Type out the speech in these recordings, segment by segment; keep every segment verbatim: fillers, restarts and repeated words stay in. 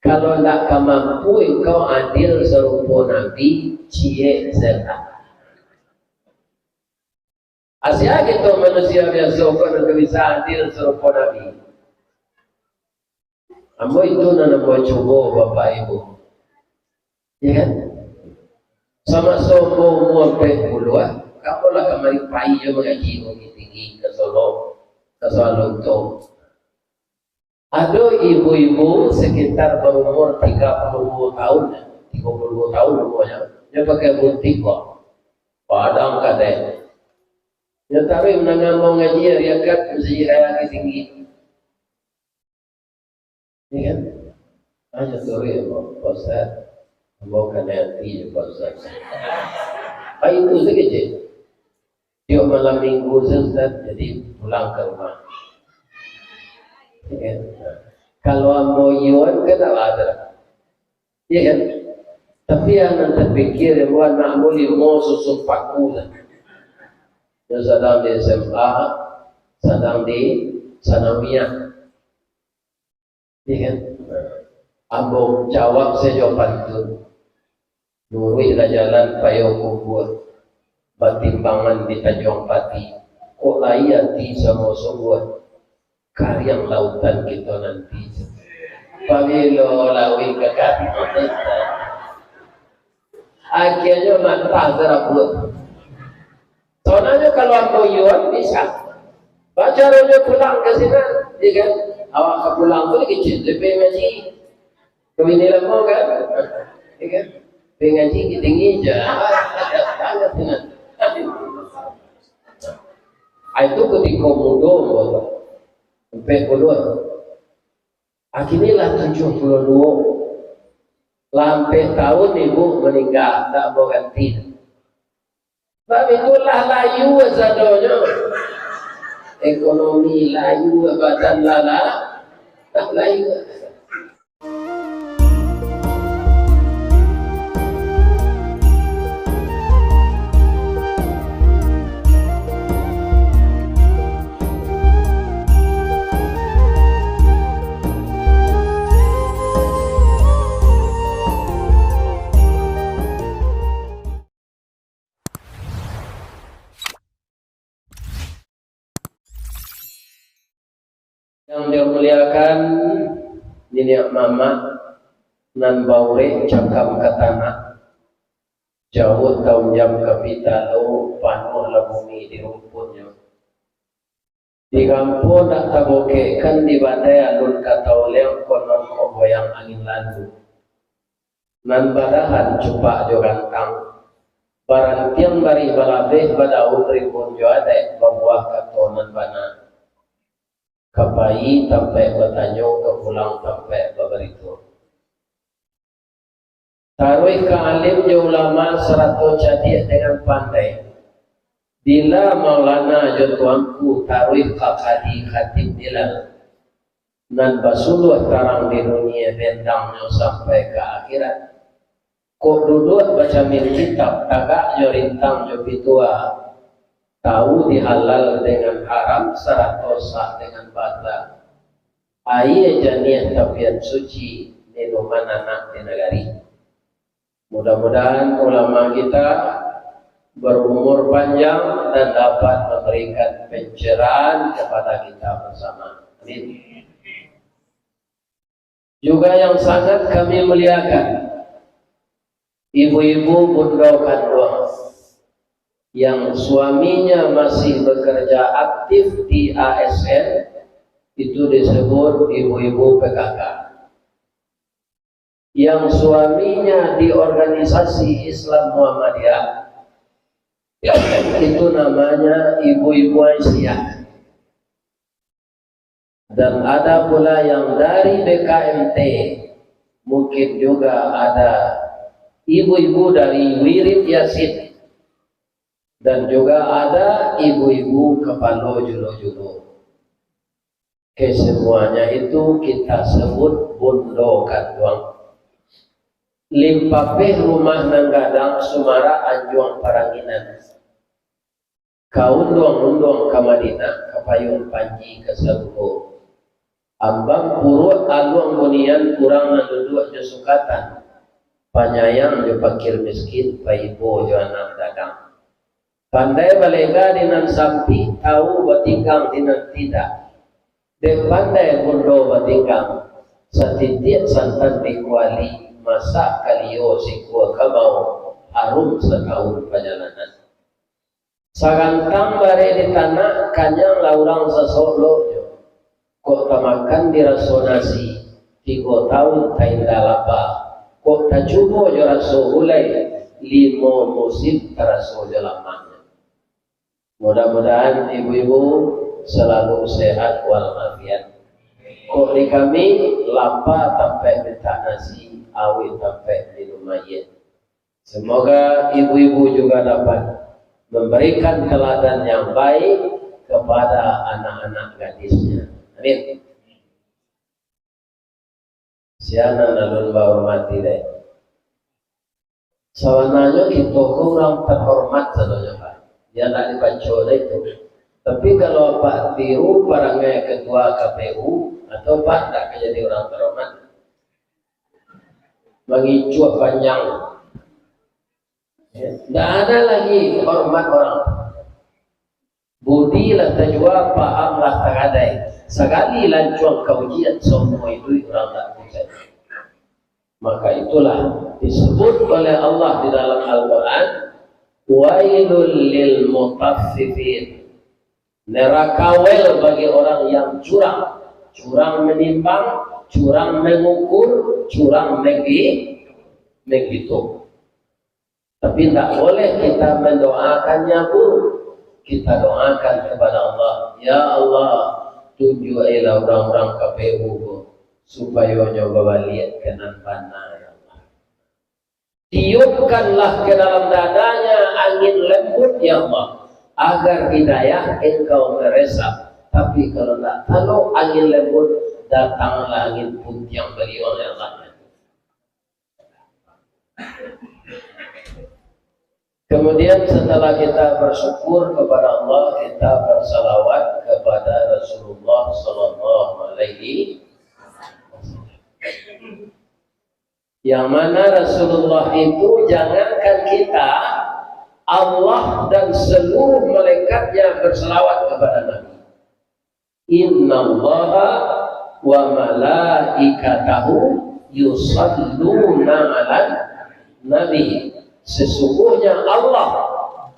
Kalau ndak ka mampu engkau adil sarupo Nabi, ciek setan. Asia kito manusia biaso ko nan ka bisa adil sarupo Nabi. Ambo itu nan ambo cubo, Bapak Ibu. Ya kan? Sama-sama umur ampek puluah, kamu lah kamari pai jo mangaji Bukittinggi, ka Solok, ka Sualunto. Ado ibu-ibu sekitar baumur tiga puluh duo tahun, tiga puluh duo tahun umurnyo, nyo pakai gunting ko, padang kadai. Nyo taruih mandanga ambo ngaji ari Akad Masjid Raya Bukittinggi. Iya kan? Hanya sore, Pak Ustaz. Ambo kanai ati jo Pak Ustaz. Ah, itu saketek. Tiok malam minggu sajo, Ustaz, jadi pulang ka rumah. Iya kan? Kalau ambo iyoan kan tak ada. Iya kan? Tapi yang nan tapikir, ya, buat anak ambo limo susu paku sajo. Yang sadang di S M A, sadang di sanawiyah. Iya kan? Ambo jawab sajo pantun. Luruihlah jalan Payokumbuah, batimbangan di Tanjuang Pati. Kok lai ati samo sungguah, kariang lautan kito nanti. Pabilo lauik ka kariang lautan? Akhirnyo mantah sarabuah. Soalnyo kalau ambo iyoan bisa. Bacaronyo pulang ka sinan, ya kan? Awak ka pulang tu kecil, tapi ngaji. Kami ni lamo kan? Ya kan? Tapi ngaji tinggi je. Sangat sinan. Ah, itu kutiko mudo, ampek puluah. Akini lah tujuah puluah duo. Lah ampek tahun ibu maningga, tak baganti. Sabab itulah layu sadonyo. Ekonomi layu, badan lah, lah layu. Yang dimuliakan niniak mamak nan baurek cakam ka tanah, jauah taunjam ka pitalo, panuahlah bumi di rumpunnyo. Di gampo ndak tabokekkan, di badai alun ka tauleng, konon ko goyang angin lalu. Nan badahan cupak jo rantang, barantiang barih balabeh, badaun rimbun jo adaik, babuah kato nan bana. Ka pai tampaik batanyo, ka pulang tampaik babarito. Taruih ka alim jo ulama, sarato cadiak dengan pandai. Bila Maulana jo Tuanku, taruih ka kadi khatib Bilal. Nan basuluah tarang di dunia, bendangnyo sampai ka akhirat. Kok duduak bacamin kitab, tagak jo rintang jo pitua, tahu di halal dengan haram, sarato sah dengan batal. Aia janiah tapian suci, minuman anak di nagari. Mudah-mudahan ulama kita berumur panjang dan dapat memberikan pencerahan kepada kita bersama. Amin. Juga yang sangat kami muliakan, ibu-ibu bundo kanduang yang suaminya masih bekerja aktif di A S N, itu disebut ibu-ibu P K K. Yang suaminya di organisasi Islam Muhammadiyah, itu namanya ibu-ibu Aisyah. Dan ada pula yang dari B K M T, mungkin juga ada ibu-ibu dari Wirid Yasin, dan juga ada ibu-ibu kapalo julo-julo. Kesemuanya itu kita sebut bundo kanduang. Limpapeh rumah nan gadang, sumarak anjuang paranginan. Ka unduang-unduang ka Madinah, ka payuang panji ka sarugo. Ambang puruak aluang bunian, urang nan duduak jo sukatan, panyayang jo pakir miskin, paibo jo anak dagang. Pandai balega di nan sampik, tau batinggang di nan tidak. Dek pandai bundo batinggang, satitiak santan di kuali, masak kalio sikua kabau, harum satahun pajalanan. Sagantang bareh di tanak, kanyang lah urang sasoloknyo. Kok tamakan di raso nasi, tigo tahun tainda lapa. Kok tacubo jo raso gulai, limo musim taraso jo lamahnyo. Mudah-mudahan ibu-ibu selalu sehat walafiat. Kok di kami, lapa tampek mintak nasi, awih tampek minum aia. Semoga ibu-ibu juga dapat memberikan teladan yang baik kepada anak-anak gadisnya. Amin. Sia nan alun bahormati deh. Sabananyo kito ko urang terhormat sadonyo, Pak. Yang tak dibaco deh itu. Tapi kalau Pak tiru parangai ketua K P U, atau Pak tak jadi orang terhormat. Mangicuah panjang. Ya, ndak ada lagi hormat orang. Budi lah tajua, paham lah tagadai. Sagali lancuang ka ujian, saumua iduik urang ndak bisa. Maka itulah disebut oleh Allah di dalam Al-Quran, "Wailul lil mutaffifin." Neraka wel bagi orang yang curang, curang menimbang, curang mengukur, curang menggi-, menghitung. Tapi ndak boleh kita mendoakannya buruk. Kita doakan kepada Allah, "Ya Allah, tunjuailah urang-urang K P U ko, supayo nyo babaliak ka nan bana, ya Allah." Tiupkanlah ke dalam dadanya angin lembut, ya Allah, agar hidayah Engkau meresap. Tapi kalau ndak talok angin lembut, datanglah angin puntiang baliau, ya Allah. Kemudian setelah kita bersyukur kepada Allah, kita bersalawat kepada Rasulullah sallallahu alaihi wasallam. Yang mana Rasulullah itu, jangankan kita, Allah dan seluruh malaikatnya bersalawat kepada Nabi. "Innallaha wa malaikatahu yusalluna 'alan nabi." Sesungguhnya Allah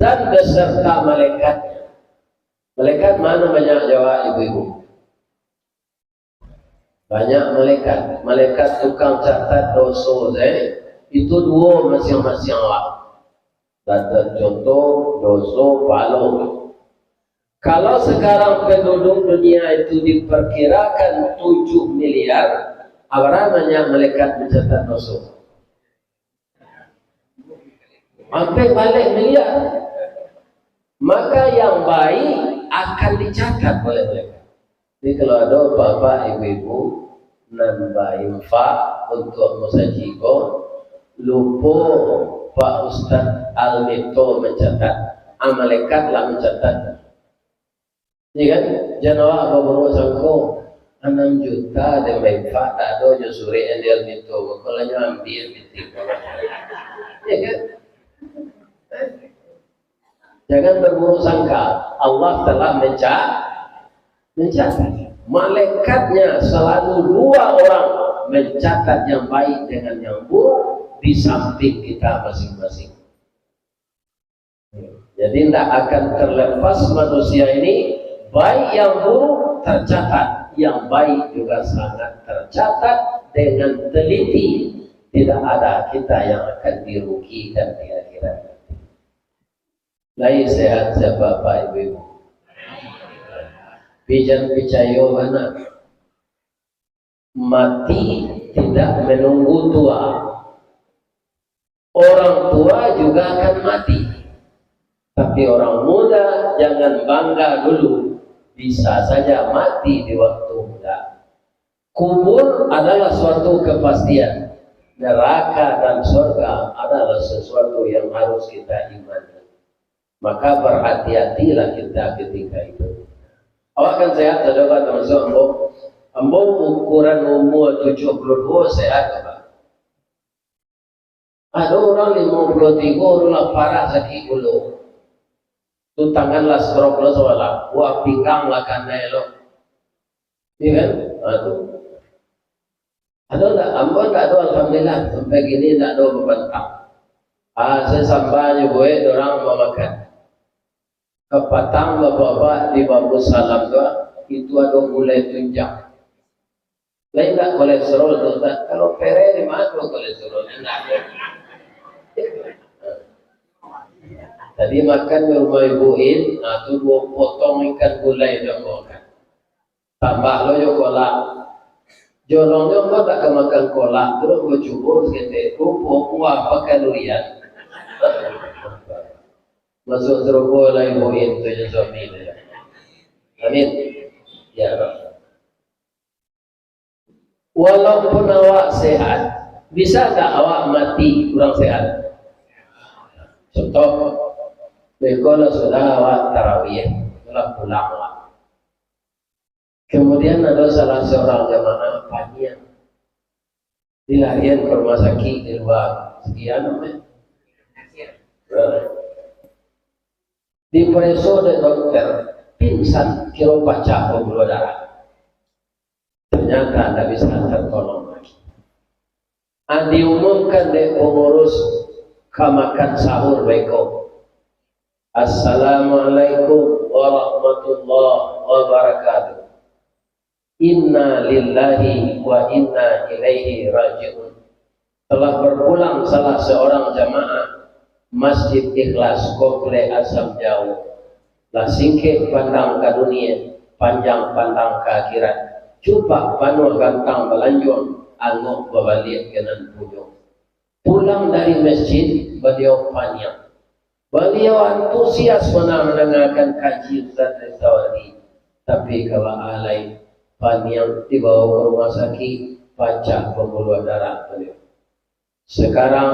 dan beserta malaikatnya. Malaikat mana banyak jawab ibu-ibu? Banyak malaikat. Malaikat tukang catat doso, eh, itu duo masiang-masiang awak. Catat contoh, doso, pahalo. Kalau sekarang penduduk dunia itu diperkirakan tujuh miliar, abarapa banyak malaikat mencatat doso? Ampek baleh miliar. Maka yang baik akan dicatat oleh malaikat. Jadi kalau ado bapak ibu-ibu nan bainfak untuak musajik ko, lupo Pak Ustaz Almito mencatat, ah, malaikat lah mencatat. Iya kan? Jan awak baburuak sangko, anam juta den bainfak, tak ado nyo surek yang di Almito ko, kalau nyo ambiak pitih ko. Iya kan? Jangan berburuk sangka, Allah telah menca-, mencatat. Malaikatnya selalu dua orang mencatat yang baik dengan yang buruk di samping kita masing-masing. Jadi, tidak akan terlepas manusia ini, baik yang buruk tercatat, yang baik juga sangat tercatat dengan teliti. Tidak ada kita yang akan dirugikan di akhirat. Lai sehat-sehat bapak ibu-ibu. Pijan picayo bana. Mati tidak menunggu tua. Orang tua juga akan mati. Tapi orang muda jangan bangga dulu. Bisa saja mati di waktu muda. Kubur adalah suatu kepastian. Neraka dan surga adalah sesuatu yang harus kita imani. Maka berhati-hatilah kita ketika itu. Awak kan sehat, saudara, termasuk ambo. Ambo ukuran umua tujuah puluah duo sehat, Pak. Ado urang limo puluah tigo, urang lah parah sakik gulo. Tu tangan lah stroke lo sabalah, buah pinggang lah kanai lo. Iya kan? Ha, tu. Ado ndak? Ambo ndak ado, alhamdulillah, sampai kini ndak ado babantang. Ah, sasamba nyo buek, urang mamakan. Kapatang bapak-bapak di bambu salam tu, ah, itu ado gulai tunjang. Lain tak kolesterol tu, tak? Kalau pereh di mana kolesterol? Indak. Tadi makan di rumah Ibu In, nah, tu duo potong ikan gulai dah makan. Tambah lo jo kolak. Jorong nyo ambo tak ka makan kolak, tu ambo cubo saketek, rupo kuah pakai durian. Masuak sarugo lah Ibu In tu jo suami dia. Amin. Ya Rabb. Walaupun awak sehat, bisa tak awak mati kurang sehat? Contoh, beko lah sudah awak tarawih, lah pulang awak. Kemudian ado salah seorang jamaah paniang, dilarian ka rumah sakik di lua, sekian apa? Nah. Dipareso dek dokter, pingsan, kiro pacah pambuluah darah. Ternyata ndak bisa tertolong lagi. Ah, diumumkan dek pengurus ka makan sahur beko. Assalamualaikum warahmatullahi wabarakatuh. Inna lillahi wa inna ilaihi raji'un. Telah berpulang salah seorang jamaah Masjid Ikhlas Komplek Asam Jauh. Lah singkek pandang ka dunia, panjang pandang ka akhirat. Cupak panuah gantang balanjuang, angok babaliak ka nan punyo. Pulang dari masjid, baliau paniang. Baliau antusias bana mandangakan kaji Ustaz Rizawadi. Tapi, kaba alai, paniang dibawa ka rumah sakik, pacah pambuluah darah baliau. Sekarang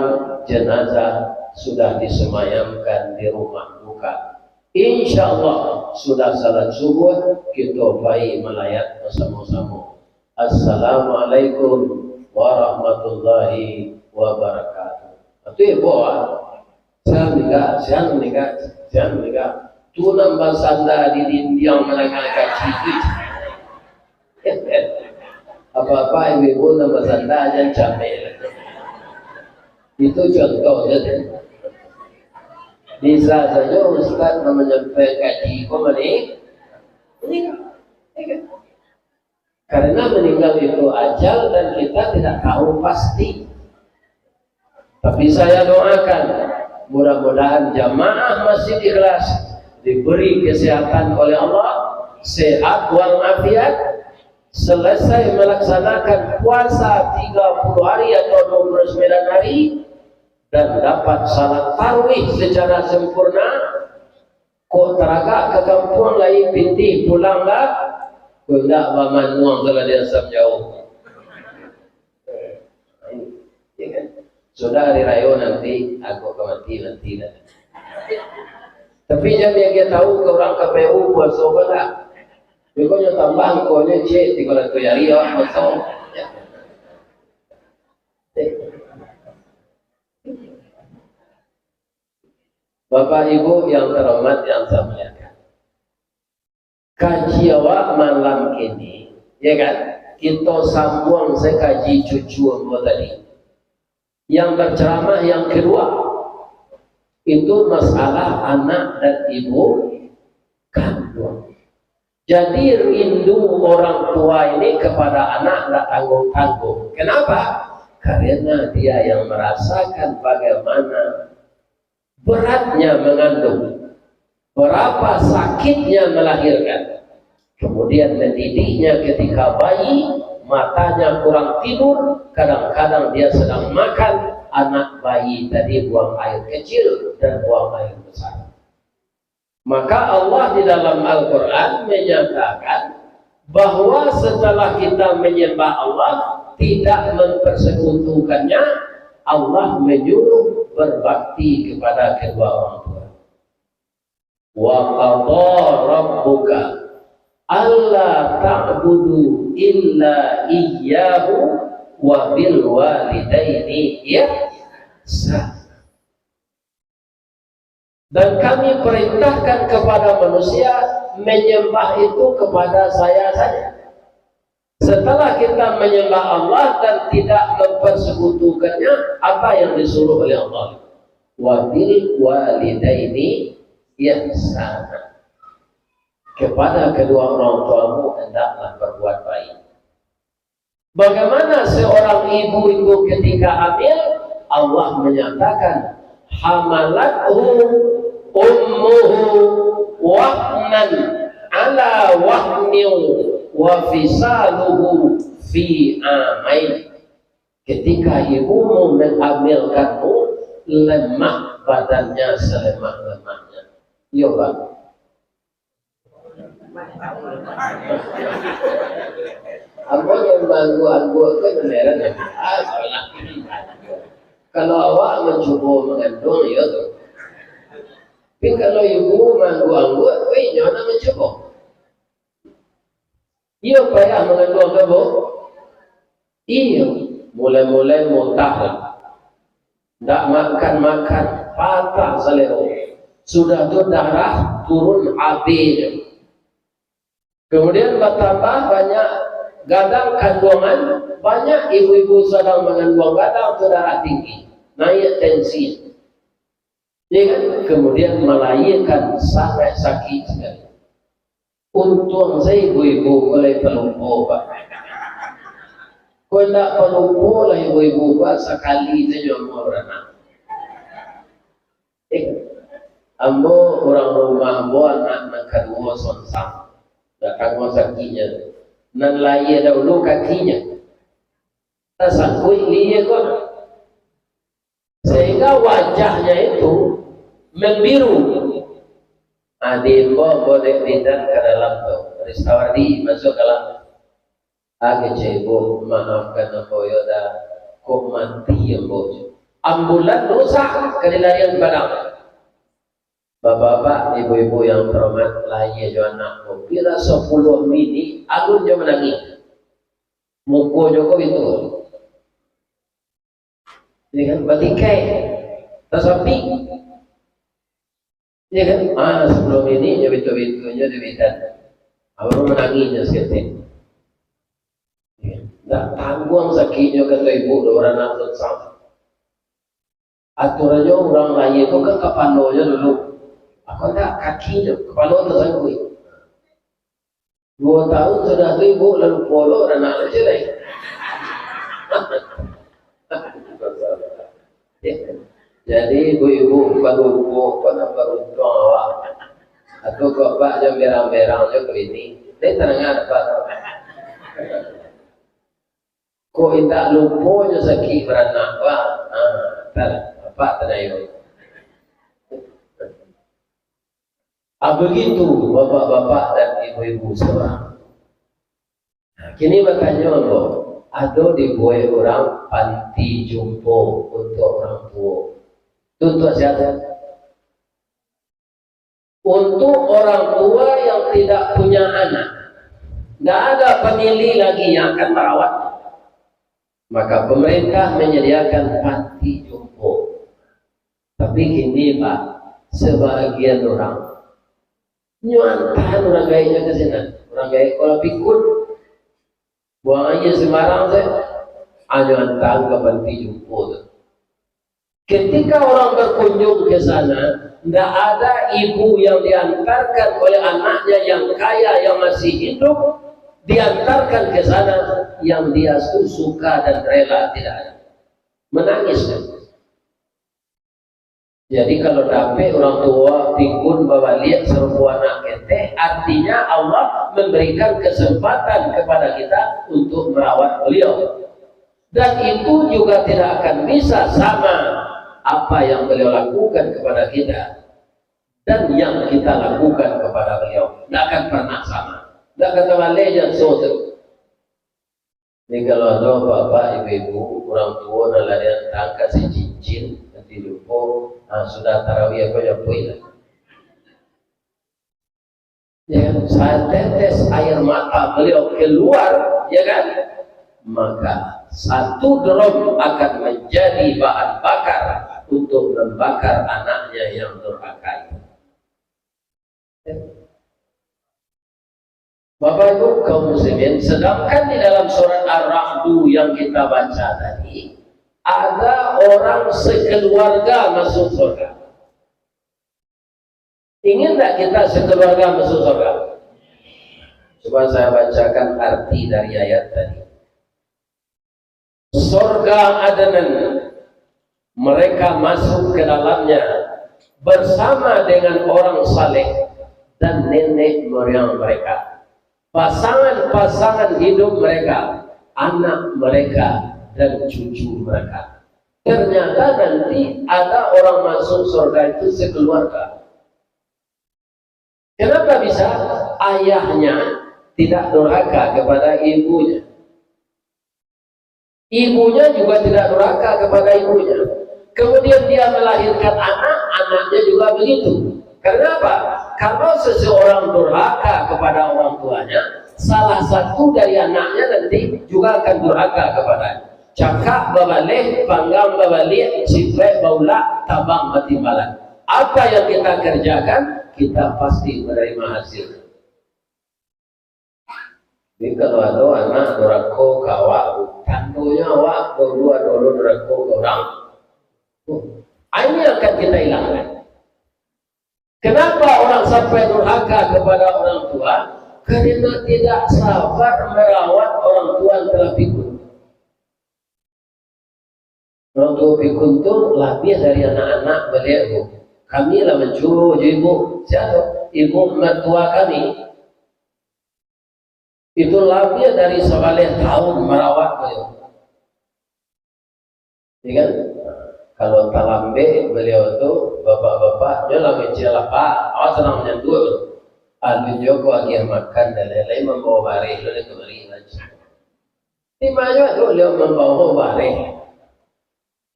jenazah sudah disemayamkan di rumah duka. Insya Allah, sudah salat subuh, kito pai malayat basamo-samo. Assalamualaikum warahmatullahi wabarakatuh. Itu ya, Bo, ah. Siang meninggal, siang meninggal, siang meninggal. Tu nan basanda di dindiang manangah kaji tu. Apa-apa ibu-ibu nan basanda jan cameh. Itu contoh saja. Bisa saja ustaz nan manyampaikan kaji ko mani-, meninggal. Ya kan? Karena meninggal itu ajal dan kita tidak tahu pasti. Tapi saya doakan, mudah-mudahan jamaah Masjid Ikhlas diberi kesehatan oleh Allah, sehat walafiat, selesai melaksanakan puasa tiga puluh hari atau dua puluh sembilan hari, dan dapat salat tarawih secara sempurna, Kok taragak ka kampuang lai pitih pulang lah, kok indak bamanuang tu lah di Asam Jauh. Ya kan? Sudah hari rayo nanti, aku ka mati nanti lah. Tapi jan dia tahu ka urang K P U puaso ko lah. Beko nyo tambah angkonyo cek, tigo ratuih hari awak puaso. Bapak Ibu yang terhormat, yang saya muliakan, kaji awak malam kini, ya kan, kito sambuang sakaji cucu ambo tadi. Yang berceramah yang kedua, itu masalah anak dan ibu kandung. Jadi, rindu orang tua ini kepada anak ndak tanggung-tanggung. Kenapa? Karena dia yang merasakan bagaimana beratnya mengandung, berapa sakitnya melahirkan. Kemudian, mendidiknya ketika bayi, matanya kurang tidur, kadang-kadang dia sedang makan, anak bayi tadi buang air kecil dan buang air besar. Maka Allah di dalam Al-Quran menyatakan bahwa setelah kita menyembah Allah, tidak mempersekutukannya, Allah menyuruh berbakti kepada kedua orang tua. Wa qadha rabbuka alla ta'budu illa iyyahu wa bil walidaini ihsana. Dan Kami perintahkan kepada manusia menyembah itu kepada Saya saja. Setelah kita menyembah Allah dan tidak mempersekutukannya, apa yang disuruh oleh Allah? Wa bil walidaini ihsana. Kepada kedua orang tuamu hendaklah berbuat baik. Bagaimana seorang ibu itu ketika hamil? Allah menyatakan, "Hamalathu ummuhu wahnan ala wahnin wa fisaluhu fi amain." Ketika ibumu menghamilkanmu, lemah badannya selemah-lemahnya. Iyo, Pak. Ambo nan maangguak-angguak tu beneran, ya. Ah, salah. Kalau awak mancubo mangandung, iyo tu. Tapi kalau ibu maangguak-angguak, weh, inyo nan mancubo. Iyo payah mangandung tu, Bu? Iyo, mulai-mulai muntah lah. Ndak makan-makan, patah salero. Sudah tu darah turun habis. Kemudian batambah banyak gadang kanduangan, banyak ibu-ibu sadang manganduang gadang tu darah tinggi, naik tensi. Ya kan? Kemudian melahirkan sangat sakit sekali. Untuang sajo ibu-ibu ko lai palupo, Pak. Ko indak palupo lah ibu-ibu, Pak, sakali sajo ambo baranak. Eh, ambo urang rumah ambo anak nan kaduo sonsang. Ndak tangguang sakiknyo. Nan lahia dahulu kakinyo. Tasangkuik lihia ko. Sehingga wajahnya itu membiru. Ah, diimbau ambo dek bidan ka dalam tu. Ristawardi, masuak ka dalam. Ah, kecek ibu, maafkan ambo yo dah. Kok mati ambo. Ambulan rusak, ka dilarian padang. Bapak-bapak, ibu-ibu yang terhormat, lahia jo anak ko. Piro sapuluah minik, alun jo manangih. Muko jo ko itu. Ya kan? Batikai. Tasapi. Ya kan? Ah, sapuluah minik nyo bitu-bitunyo di bidan. Abang manangih nyo saketek. Ya. Ndak tangguang sakiknyo, kato ibu, dua urang anak tu sama. Aturannyo urang lahia tu kan kapalonyo dulu. Ako ndak, kakinyo, kapalo tasangkuik. Duo tahun sudah tu ibu lalu polo dan anak kecil lai. Jadi ibu-ibu balupo, ko nan baruntuang awak. Atau kok bak jo berang-berang jo ko ini. Tapi tanang apak. Kok indak lupo jo sakik baranak, Pak? Ah, tar, apak tadayo. Ah, begitu, bapak-bapak dan ibu-ibu semua. Nah, kini batanyo ambo, ado dibuek urang panti jumpo untuak urang tuo. Tu untuak sia? Untuk orang tua yang tidak punya anak, ndak ada famili lagi yang akan merawat, maka pemerintah menyediakan panti jompo. Tapi kini, Pak, sebahagian urang, nyo antaan urang gaeknyo ka sinan, urang gaek ko lah pikun, buang aia sembarang sajo, nyo antaan ka panti jompo tu. Ketika orang berkunjung ke sana, ndak ada ibu yang diantarkan oleh anaknya yang kaya, yang masih hidup, diantarkan ke sana, yang dia su-, suka dan rela, tidak ada. Menangis kan? Jadi, kalau dapek urang tuo pikun babaliak sarupo anak ketek, artinya Allah memberikan kesempatan kepada kita untuk merawat beliau. Dan itu juga tidak akan bisa sama apa yang beliau lakukan kepada kita dan yang kita lakukan kepada beliau. Tidak akan pernah sama. Tidak kata baleh janso tu. Jadi, kalau ado bapak, ibu-ibu, urang tuo nan lah diantaan ka si cincin, nanti lupo, nah, sudah tarawih ko, japuiklah. Ya, satetes air mata beliau keluar Ya kan? Maka satu drum akan menjadi bahan bakar untuk membakar anaknya yang durhaka itu. Bapak Ibu kaum muslimin, sedangkan di dalam surat Ar-Ra'du yang kita baca tadi, ada orang sekeluarga masuk surga. Ingin tak kita sekeluarga masuk surga? Coba saya bacakan arti dari ayat tadi. Sorga Aden, mereka masuk ke dalamnya bersama dengan orang saleh dan nenek moyang mereka, pasangan-pasangan hidup mereka, anak mereka, dan cucu mereka. Ternyata nanti ada orang masuk sorga itu sekeluarga. Kenapa bisa? Ayahnya tidak durhaka kepada ibunya. Ibunya juga tidak durhaka kepada ibunya. Kemudian dia melahirkan anak, anaknya juga begitu. Karena apa? Kalau seseorang durhaka kepada orang tuanya, salah satu dari anaknya nanti juga akan durhaka kepadanya. Cakak babaleh, panggang babaliak, sipaik baulak, tabang batimbalan. Apa yang kita kerjakan, kita pasti menerima hasilnya. Jadi kalau ado anak durako ka awak, tandonyo awak dulu ado lo durako ka urang. Ah, ini akan kita hilangkan. Kenapa orang sampai durhaka kepada orang tua? Karena tidak sabar merawat orang tua yang telah pikun. Urang tuo pikun tu labiah dari anak-anak baliak tu. Kami lah mancubo jo ibu. Sia tu? Ibu mertua kami. Itu labiah dari sabaleh tahun marawat baliau. Ya kan? Kalau talambek baliau tu, bapak-bapak, nyo lah micil lah, Pak. Awak sanang manyantuak tu. Alun juo ko agiah makan, dan lain-lain, mambawa bareh tu, dan kamari lah. Di ma juo tu baliau mambawa bareh.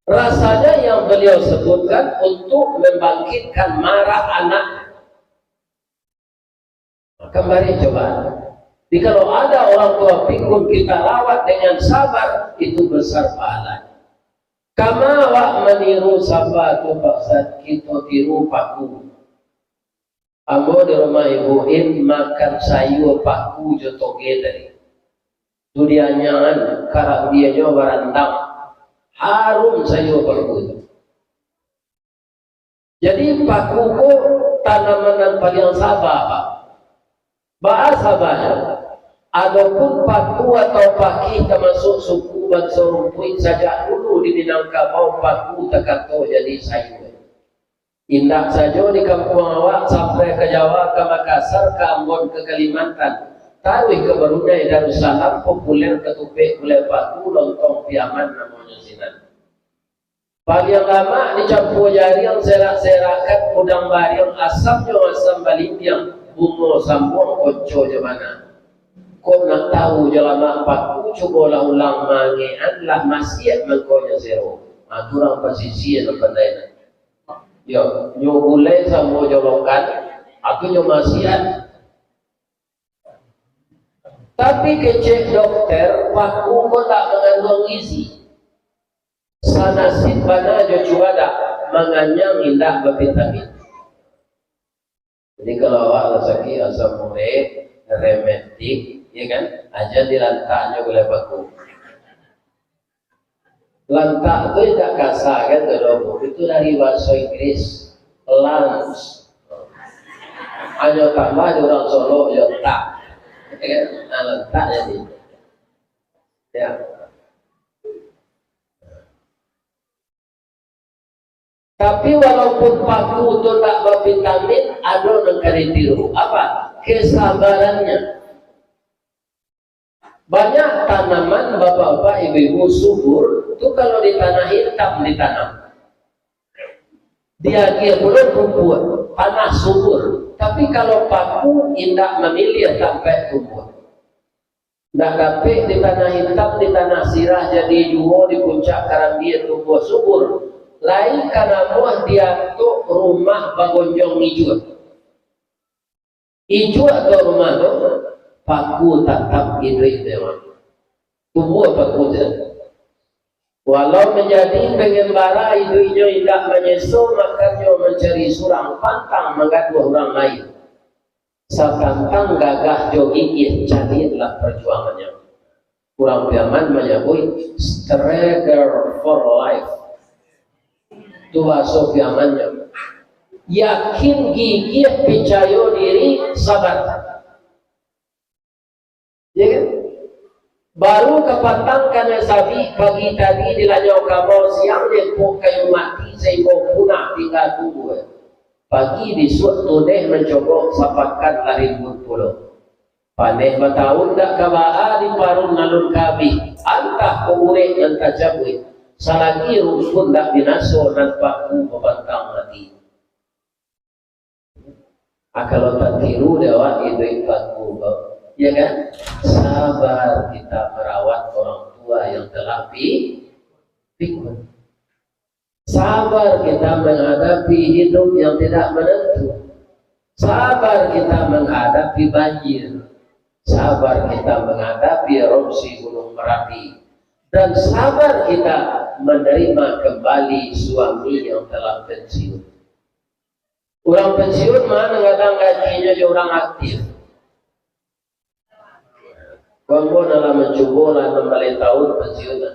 Rasanya yang beliau sebutkan untuk membangkitkan marah anak. Kembali coba. Jadi kalau ada orang tua pikun kita rawat dengan sabar, itu besar pahalanya. Kama awak maniru sapa tu, paksa kito tiru paku. Ambo di rumah Ibu In makan sayua paku jo toge tadi. Tu dianyakan, karabianyo barandam. Harum sayua paku tu. Jadi, paku ko tanaman nan paliang saba, Pak. Baa sabanyo? Adopun paku atau pakih tamasuak suku banso rumpuik sajak dulu di Minangkabau, paku takato jadi sayua. Indak sajo di kampuang awak, sampai ka Jawa, ka Makassar, ka Ambon, ka Kalimantan, taruih ka Brunei Darussalam, populer katupek gulai paku, lontong Piaman namonyo sinan. Paliang lamak dicampua jariang, serak-serakkan udang bariang, asamnyo asam balimbiang, bungo sambuang, koco jo bana. Kok nak tahu jo lamak paku, cubolah ulang mangean, lah masiak mangkonyo sero. Ha, tu urang pasisia nan pandai tu. Yo, nyo gulai samo jo lokan, ha, tu nyo masiak. Tapi kecek dokter, paku ko tak mangandung gizi. Sanasib bana jo cubadak, manganyang indak bavitamin. Jadi kalau awak lah sakik asam urat, rematik, ya kan, aja dilantak nyo gulai paku. Lantak tu indak kasa kan tu, doh, Bu? Itu dari bahasa Inggris, lunch. Hanyo tambah di urang Solok, yo tak. Ya kan? Nah, lantak jadi. Ya. Tapi walaupun paku tu ndak bavitamin, ado nan ka ditiru. Apa? Kesabarannya. Banyak tanaman, bapak-bapak, ibu-ibu, subur tu kalau di tanah hitam ditanam. Diagiah pulo pupuk, tanah subur. Tapi kalau paku, indak mamiliah tampek tumbuah. Ndak dapek di tanah hitam, di tanah sirah jadi juo, di puncak karambia tumbuah subur. Lai ka namuah di ateh rumah bagonjong ijuak. Ijuak tu rumah tu, paku tatap iduik dewan. Tumbuah paku tu. Walau manjadi pangambara iduiknyo indak manyeso, makannyo mancari surang pantang manggaduah urang lain. Satantang gagah jo gigih caliaklah parjuangannyo. Urang Piaman manyabuik struggle for life. Tu bahaso Piamannyo. Yakin, gigih, picayo diri, sabar. Ya kan? Baru kapatang kanai sabik, pagi tadi dilanyau kabau, siang diempuk kayu mati, sahinggo punah tingga tubuah. Pagi bisuak tuneh mancobo, sapakan lah rimbun pulo. Paneh batahun dak ka baa, diparun alun ka abih, antah kok urek nan tacabuik, salagi rumpun dak binaso, nan paku babantang mati. Ah, kalau tatiru dek awak iduik paku ko, ya kan? Sabar kita merawat orang tua yang telah pi-, pikun. Sabar kita menghadapi hidup yang tidak menentu. Sabar kita menghadapi banjir. Sabar kita menghadapi erupsi Gunung Merapi. Dan sabar kita menerima kembali suami yang telah pensiun. Urang pensiun mah kadang gajinyo jo urang aktif. Ambo nan lah mancubo lah anam baleh tahun pensiun lah.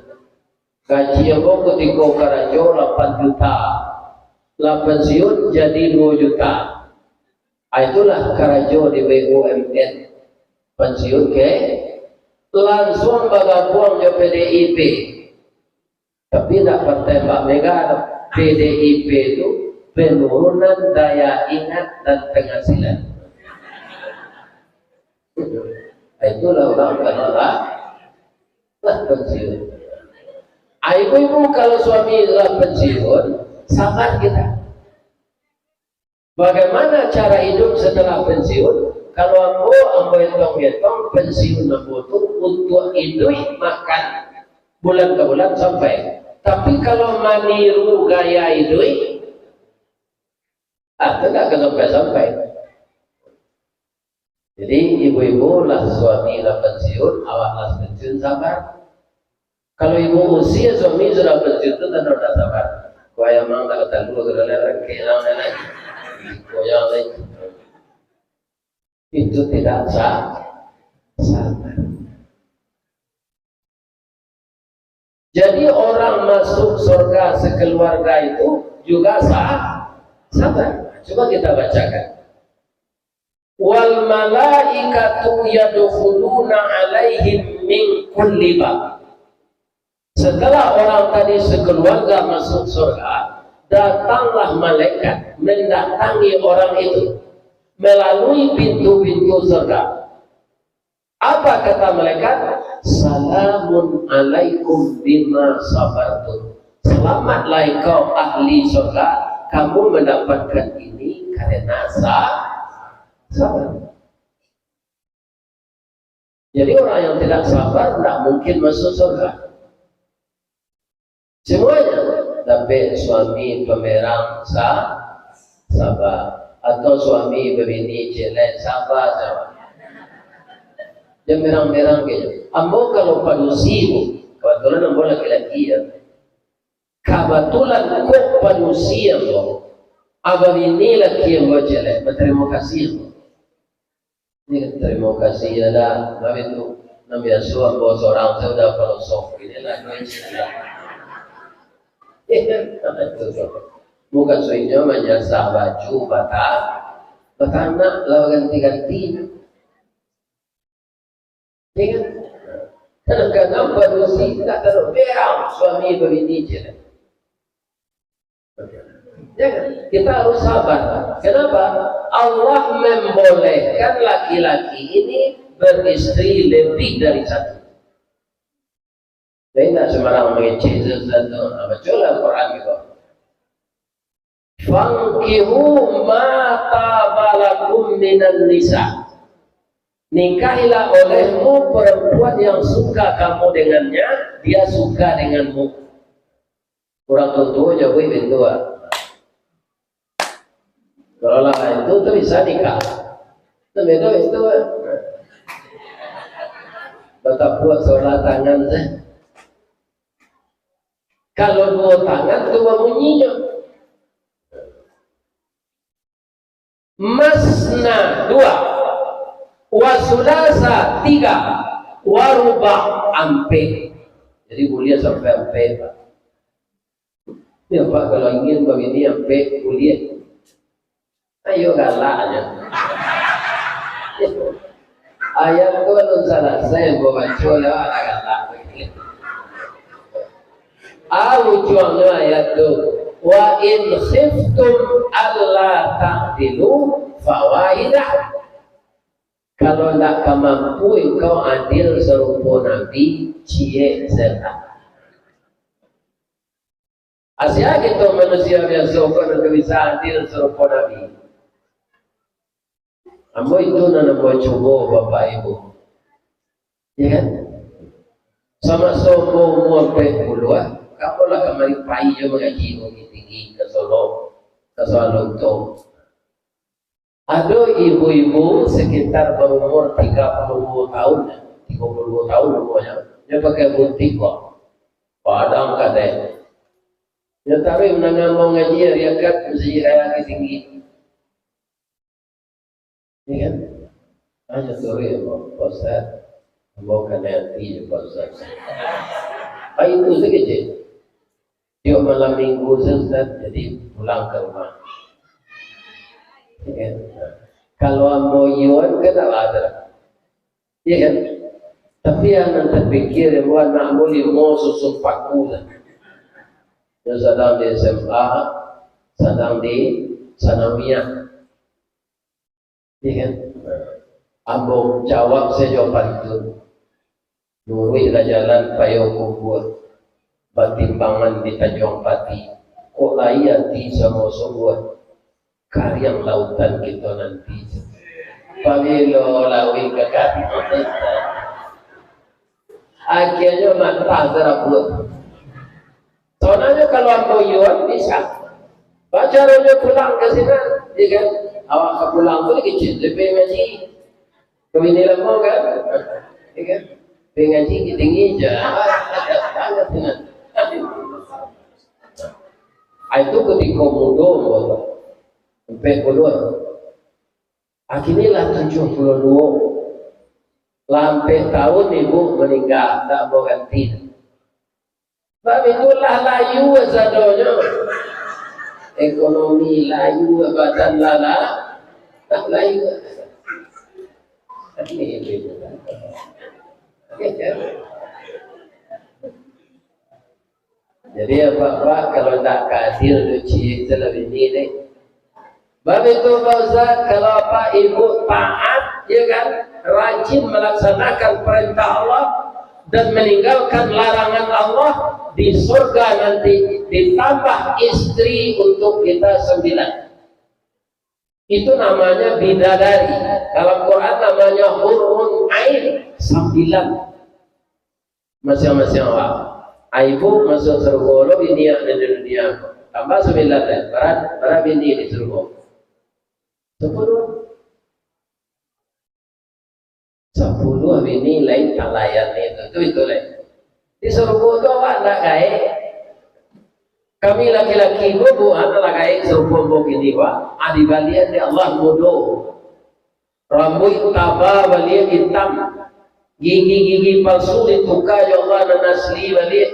Gaji ambo kutiko karajo lapan juta. Lah pensiun jadi duo juta. Ah, itulah karajo di B U M N. Pensiun ke, langsuang bagabuang jo P D I P. Tapi indak partai Mbak Mega doh. P D I P tu penurunan daya ingat dan penghasilan. Itulah urang kalau lah, lah pensiun. Ah, ibu-ibu, kalau suami lah pensiun, sabar kita. Bagaimana cara hidup setelah pensiun? Kalau ambo, ambo etong-etong, pensiun ambo tu untuak iduik makan bulan ka bulan sampai. Tapi kalau maniru gaya iduik, ah, tu ndak ka sampai-sampai. Jadi, ibu-ibu lah suami lah pensiun, awak lah pensiun, sabar. Kalau ibu usia, suami sudah pensiun tu, tando dak sabar. Kok ayam ang tak ketalua, sudah lah rengkek lah, lah, lah. Goyang lagi. Itu tidak sa-, sabar. Jadi, orang masuk surga sekeluarga itu juga sa-, sabar. Coba kita bacakan. "Wal malaikatu yadkhuluna alaihim min kulli bab." Setelah orang tadi sekeluarga masuk surga, datanglah malaikat mendatangi orang itu melalui pintu-pintu surga. Apa kata malaikat? "Salamun alaikum bima sabartum." Selamatlah engkau ahli surga, kamu mendapatkan ini karena sa-, sabar. Jadi orang yang tidak sabar tidak mungkin masuk surga. Semuanya, dapek suami pamerang sa-, sabar, atau suami babini celek, sabar, sabar. Jan merang-merang kecek. Ambo kalau padusi, Bu, kebetulan ambo laki-laki, ya. Kebetulan kok padusi ambo, abah bini laki ambo celek, batarimo kasih ambo. Ni, tarimo kasih, ya dah. Tapi tu, nan biaso ambo sorang sajo udah pelosok. Inilah duit sajo. Mukasuiknyo manyasah baju, bata-, batanak lah ganti-ganti. Ya kan? Kadang-kadang padusi tak tahu berang suami babini je. Ya kan? Kita harus sabar. Kenapa? Allah membolehkan laki-laki ini beristri lebih dari satu. Jadi, tidak sembarang mengecek sesuatu. Nah, bacalah Quran gitu. "Fankihu ma taba lakum minan nisa." Nikahilah olehmu perempuan yang suka kamu dengannya, dia suka denganmu. Urang tuo-tuo jauah pintu, ah. Kalau lah itu tu bisa nikah. Tu beda itu, ah. Tapuak sabalah tangan sajo. Kalau duo tangan tu babunyinyo. Masna, dua. Wa sulasa, tiga. Wa ruba, ampek. Jadi, buliah sampai ampek, Pak. Ya, Pak, kalau ingin babini ampek, buliah. Ayo, galak aja. Ayat tu alun salasai, ambo baco lah, alah galak. Ah, ujuangnyo ayat tu, "Wa in khiftum alla ta'dilu fawahidah." Kalau ndak ka mampu engkau adil sarupo Nabi, ciek sajo. Asia kito manusia biaso ko nan ka bisa adil sarupo Nabi. Ambo itu nan ambo cubo, Bapak Ibu. Ya kan? Samaso ambo umua ampek puluah, ambo lah kamari pai jo mangaji Bukittinggi, ka Solok, ka Soalunto. Ado ibu-ibu sekitar baumur tiga puluh duo tahun, tiga puluh duo tahun umuanyo, nyo pakai gunting ko, padang kadai. Nyo taruih mandanga ambo ngaji ari Akad Masjid Raya Bukittinggi. Iya kan? Hanyo taruih ambo, "Pak Ustaz, ambo kanai ati jo Pak Ustaz." Ah, itu saketek. Tiok malam minggu sajo, Ustaz, jadi pulang ka rumah. Ya kan? Kalau ambo iyoan, kan tak ada. Ya kan? Tapi yang nan tapikir, ambo anak ambo limo susu paku sajo. Yang sadang di S M A, sadang di sanawiyah. Iya kan? Ambo jawab sajo pantun. Luruihlah jalan payo kubua, batimbangan di Tanjuang Pati. Kok lai ati samo sungguah, kariang lautan kito nanti. Pabilo lauik ka kariang lautan? Akhianyo mantah tarabuah. Sabananyo kalau ambo iyoan bisa. Bacaronyo pulang ka sinan, ya kan? Awak ka pulang tu lagi ciek, lebih ngaji. Kami ni lamo kan? Ya kan? Lebih ngaji, tinggi je. Sangat sinan. Ah, itu kutiko mudo ambo tu. Ampek puluah. Akini lah tujuah puluah duo. Lah ampek tahun ibu maningga, tak ambo ganti. Bab itulah layu sadonyo. Ekonomi layu, badan lah, lah layu. Jadi, apak-apak, kalau ndak ka adil tu, ciek tu lah bini deh. Bab itu, Pak Ustaz, kalau apak ibu taat, ya kan, rajin melaksanakan perintah Allah dan meninggalkan larangan Allah, di surga nanti ditambah istri untuk kita sembilan. Itu namanya bidadari. Dalam Quran namanya hurun ain, sambilan. Masiang-masiang awak. Ibu masuak sarugo lo, bini nan di dunia. Tambah sambilan lai. Bara, bara bini di sarugo? Sapuluah. Sapuluah bini lai talayan itu. Itu, itu lai. Di sarugo tu awak ndak gaek. Kami laki-laki ko, buhan lah gaek sarupo ambo kini, wak. Ah, dibalian dek Allah mudo. Rambuik taba baliak itam. Gigi-gigi palsu dituka jo Allah nan asli baliak.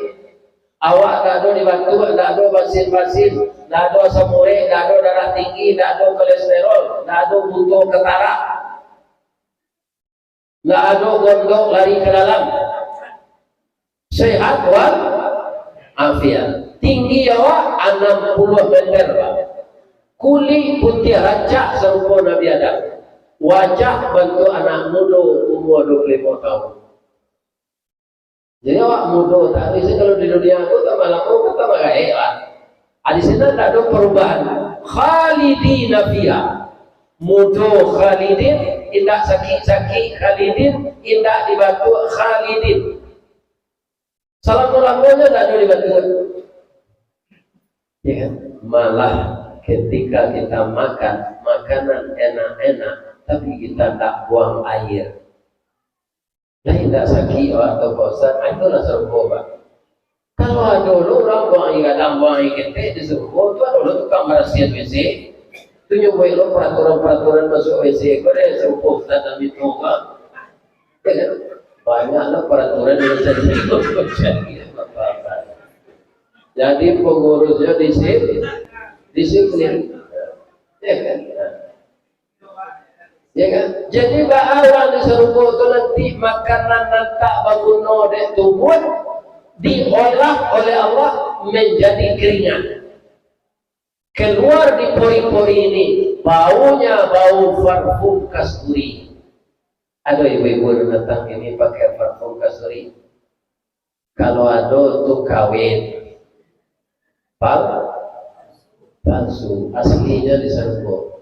Awak ndak ado dibatuak, ndak ado basin-basin, ndak ado asam urek, ndak ado darah tinggi, ndak ado kolesterol, ndak ado buto katarak. Ndak ado gondok lari ka dalam. Sehat wal afiat. Tinggi awak anam puluah meter, Pak. Kulik putiah rancak sarupo Nabi Adam. Wajah bantuak anak mudo umua duo puluah limo tahun. Jadi awak mudo taruih se, kalau di dunia ko tambah lamo kan tambah gaek, Pak. Ah, di sinan ndak ado perubahan. Khalidina fiha. Mudo khalidin, indak sakik-sakik khalidin, indak dibatuak khalidin. Salamo-lamonyo ndak ado dibatuak. Ya kan? Malah ketika kita makan makanan enak-enak, tapi kita ndak buang air. Lai indak sakik awak tu, Pak Ustaz? Ah, itulah sarupo, Pak. Kalau ado lo urang buang aia gadang, buang aia ketek di sarupo, tu ado lo tukang barasiahan W C. Tu nyo buek lo peraturan-peraturan masuak W C ko deh, sarupo Ustaz Nabi tu, Pak. Ya kan? Banyak lo peraturan yang bisa di-, jadi pengurusnya disiplin. Disiplin. Ya kan? Ya kan? Jadi, baa urang di sarugo tu nanti makanan nan tak baguno dek tubuah diolah oleh Allah manjadi keringat. Kaluar di pori-pori ini, baunya bau parfum kasturi. Ado ibu-ibu nan datang kini pakai parfum kasturi? Kalau ado tu kawin. Pal-, palsu. Aslinyo di sarugo.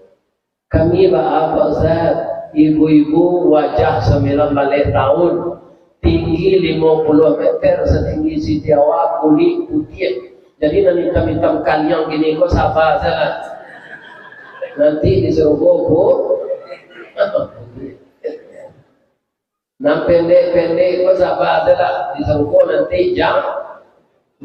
Kami baa, Pak Ustaz, ibu-ibu wajah sambilan baleh tahun, tinggi limo puluah meter, satinggi Siti Hawa, kulik putiah. Jadi nan itam-itam kaliang kini ko saba sajolah. Nanti di sarugo, Bu. Nan pendek-pendek ko saba sajolah, di sarugo nanti jang-,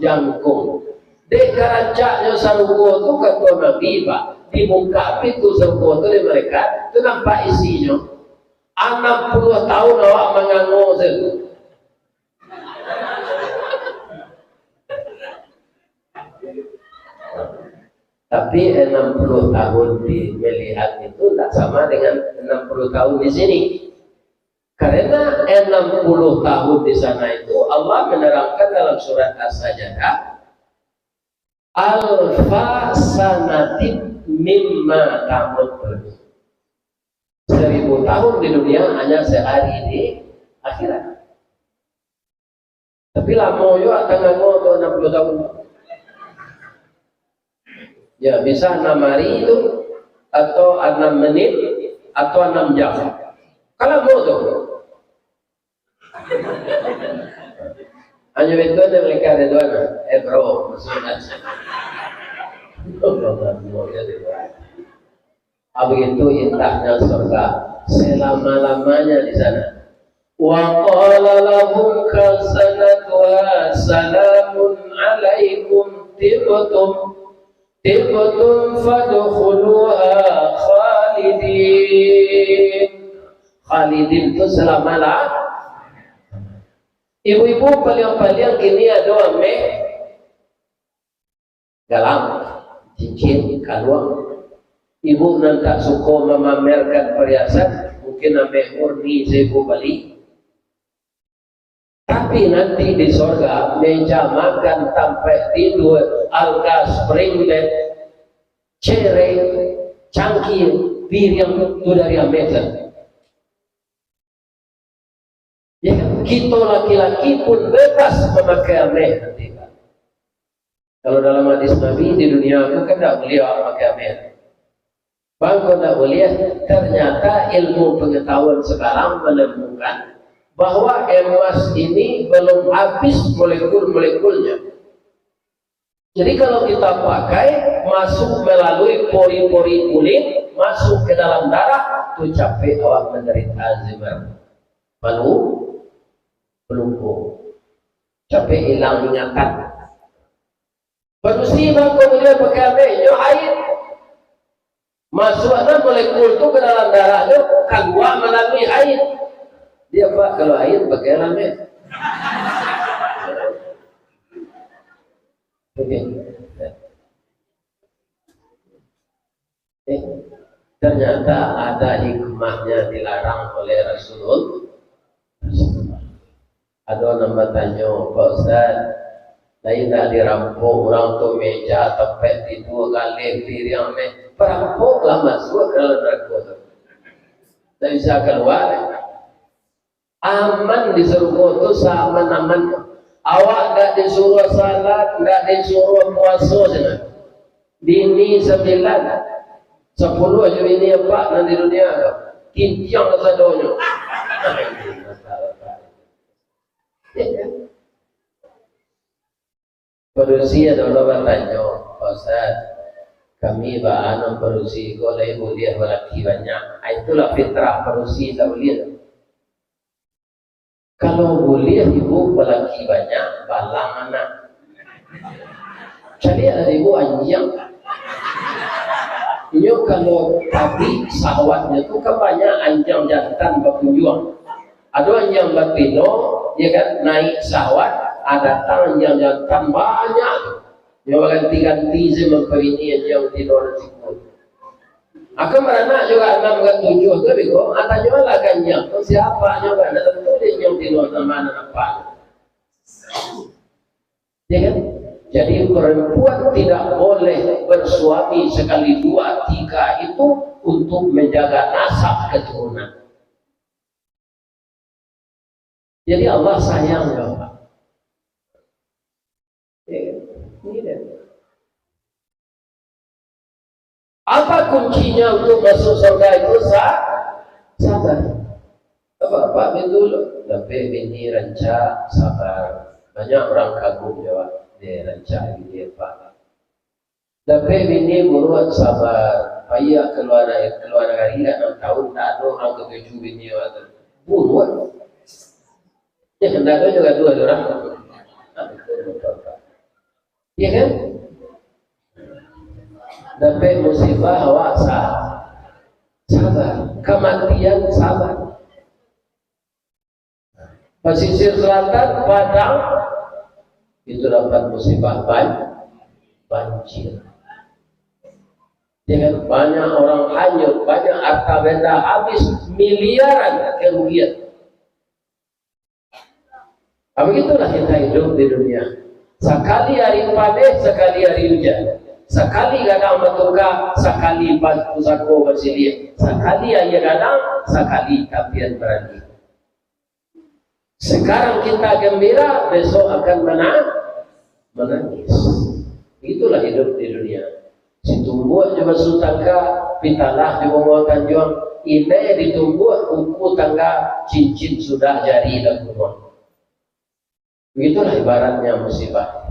jangkung. Dek karancaknyo sarugo tu, kato Nabi, Pak, dibukak pintu sarugo tu dek malaikat, tu nampak isinyo. Anam puluah tahun awak mangango tu. Tapi anam puluah tahun di melihat itu tak sama dengan anam puluah tahun di sini. Karena anam puluah tahun di sana itu, Allah menerangkan dalam surat As-Sajdah, "Alfa sanatin mimma ta'uddun." Seribu tahun di dunia, hanya sehari di akhirat. Tapi lamo juo tangango tu anam puluah tahun. Ya, bisa anam hari tu, atau anam menit, atau anam jam. Kan lamo tu. Hanyo itu aja mereka ada dua nah. Eh, bro, maksudnya. Ah, begitu indahnya surga, selama-lamanya di sana. Wa qala lahum khazanatuha salamun alaikum tibtum, tibtum fadkhuluha khalidin. Khalidin tu selama-la-, ibu-ibu paliang-paliang kini ado ameh galang, cincin, kaluang. Ibu nan tak suko mamamerkan pariasan, mungkin ameh murni saibu bali. Tapi nanti di sorga, meja makan, tampek tidua, alga, spring bed, cereng, cangkir, piriang, tu dari ameh tu. Ya kan? Kito laki-laki pun bebas mamakai ameh nanti, Pak. Kalau dalam hadis Nabi, di dunia tu kan ndak buliah awak makai ameh. Bangko ndak buliah, ternyata ilmu pengetahuan sekarang menemukan bahwa emas ini belum habis molekul-molekulnya. Jadi, kalau kita pakai, masuk melalui pori-pori kulit, masuk ke dalam darah, tu capek awak menderita Alzheimer. Palu, pelukung. Capek hilang ingatan. Padusi bangko buliah pakai ameh, nyo haid. Masuaknyo molekul tu ka dalam darahnyo, kalua malalui haid. Dia, Pak, kalau haid pakai ameh. Oke. Eh, ternyata ada hikmahnya dilarang oleh Rasulullah. Ado nan batanyo, "Pak Ustaz, lain ndak dirampok urang tu meja, tampek tidua, galeh, piriang, meh?" Parampok lah masuak ka dalam narako tu. Ndak bisa kalua. Aman di sarugo tu, saaman-aman. Awak ndak disuruah salat, ndak disuruah puaso, sanak. Bini sambilan, sapuluah jo bini apak nan di dunia tu. Kintiang kasadonyo. Padusi ado lo batanyo, "Pak Ustaz, kami baa nan padusi ko lai buliah balaki banyak?" Ah, itulah fitrah padusi, tak buliah. Kalau buliah ibu balaki banyak, balang anak. Caliaklah ibu anjiang. Inyo kalau tabik sahwatnyo tu kan banyak anjiang jantan bakunjuang. Ado anjiang batino, ya kan, naik sahwat, ah, datang anjiang jantan banyak tu. Nyo baganti-ganti se mampabini anjiang batino nan siko. Akan baranak juo anam ka tujuah tu, beko, ah, tanyolah ka anjiang tu, siapo nyo kan, dak tantu dek anjiang batino nan ma nan apo. Ya kan? Jadi, perempuan tidak boleh bersuami sekali dua, tiga itu untuk menjaga nasab keturunan. Jadi, Allah sayang, Bapak. Ya, ini dia. Apa kuncinya untuk masuk surga itu? Sa-, sabar. Bapak-bapak, betul. Dapek bini rancak, sabar. Banyak orang kagum jawab, "Deh, rancak bini, Pak." Dapek bini buruak, sabar. Payah kaluar, kaluar gari, anam tahun, tak ada orang katuju bini awak tu. Buruak. Ya, ndak ada juga dua orang. Ya kan? Dapek musibah, awak sa-, sabar. Kamatian, sabar. Pasisir Selatan, Padang, itu dapat musibah ban-, banjir. Ya kan? Banyak orang hanyut, banyak harta benda habis, miliaran kerugian. Ah, begitulah kita hidup di dunia. Sakali hari paneh, sakali hari ujan. Sakali gadang batuka, sakali pas-, pusako basiliah. Sakali aia gadang, sakali tapian barandi. Sekarang kita gembira, besok akan mena-, menangis. Itulah hidup di dunia. Situmbuak jo basuh tangga, pitalah jo bungo tanjuang, inai ditumbuak, kuku tangga, cincin sudah, jari lah kuruang. Begitulah ibaratnya musibah.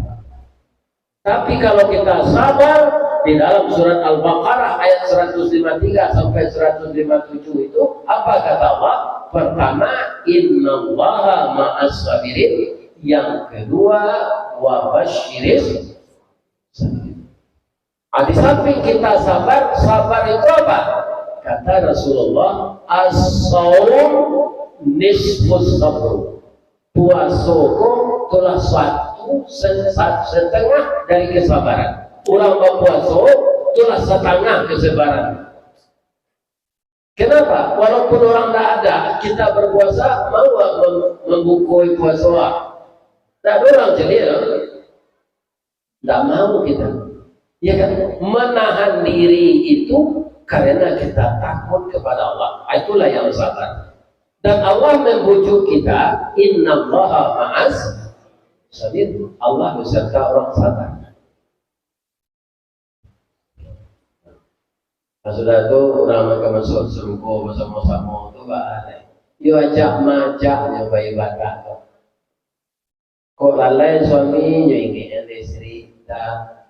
Tapi kalau kita sabar, di dalam surat Al-Baqarah ayat seratus lima tiga sampai seratus lima tujuh itu, apa kata Allah? Pertama, "Innallaha ma'as sabirin." Yang kedua, "Wa basyirin." Ah, di samping kita sabar, sabar itu apa? Kata Rasulullah, "As-saum nisfus sabr." Puaso ko itulah satu se-, sa-, setengah dari kesabaran. Urang bapuaso itulah satangah kesabaran. Kenapa? Walaupun orang ndak ada, kita berpuasa, mau mem-, mambukoi puaso? Ndak ada orang caliak, ndak mau kita. Ya kan? Menahan diri itu karena kita takut kepada Allah. Ah, itulah yang sabar. Dan Allah membujuk kita, "Innallaha ma'as sabir." Allah beserta orang sabar. Nah, sudah tu, urang nan ka masuak sarugo basamo-samo tu, ba-, yo ajak maajaknyo baibadah tu. Kok lalai suami, nyo ingek dek isteri, dah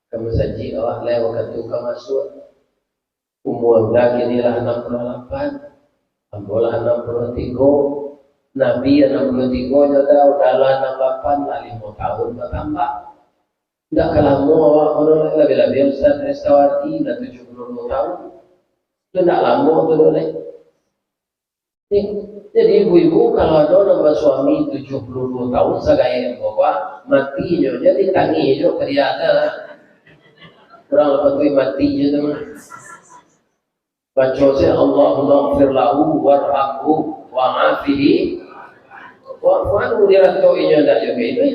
ka masajik awak lai wakatu ka masuak. Umua dah kini lah anam puluah lapan, ambo lah anam puluah tigo. Nabi anam puluah tigo nyo dah, udah lah anam lapan, lah limo tahun batambah. Ndak ka lamo awak ko doh, labiah-labiah Ustaz Restawati, lah tujuah puluah duo tahun. Tu ndak lamo tu doh, lai. Eh, jadi ibu-ibu, kalau ado nan basuami tujuah puluah duo tahun, sagaek ambo ko, mati nyo, jadi tangih jo ka dia lah. Urang lah patuik mati jo tu mah. Baco se, "Allahumma ighfir lahu warhamhu wa'afihi wa'fu anhu," diratok inyo ndak jo ka itu.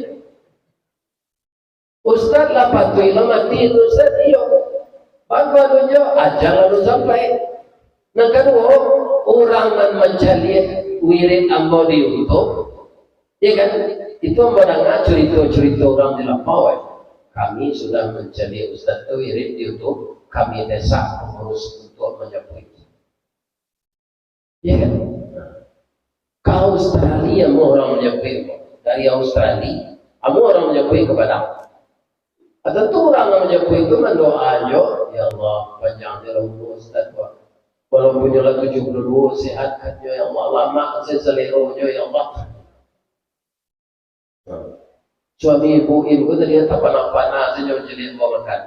Ustaz lah patuik lah mati tu, Ustaz, iyo. Bangko anu jo, ajal alun sampai. Nan kaduo, urang nan mancaliak wirid ambo di YouTube, ya kan? Itu ambo danga curito-curito urang di lapau, eh. Kami sudah mancaliak Ustaz tu wirid di YouTube, kami desak pangurus untuk manyapuik. Ya kan? Ka Australia, amuah urang manyapuik dari Australia, amuah urang manyapuik ka Padang. Atau tu urang nan manyapuik tu mandoa jo, "Ya Allah, panjang jo lah umua Ustaz ko. Walaupun nyo lah tujuah puluah duo, sehatkan nyo, ya Allah, lamak se salero nyo, ya Allah." Suami ibu im ko tadi tapanak-panak sajo mancaliak ambo makan.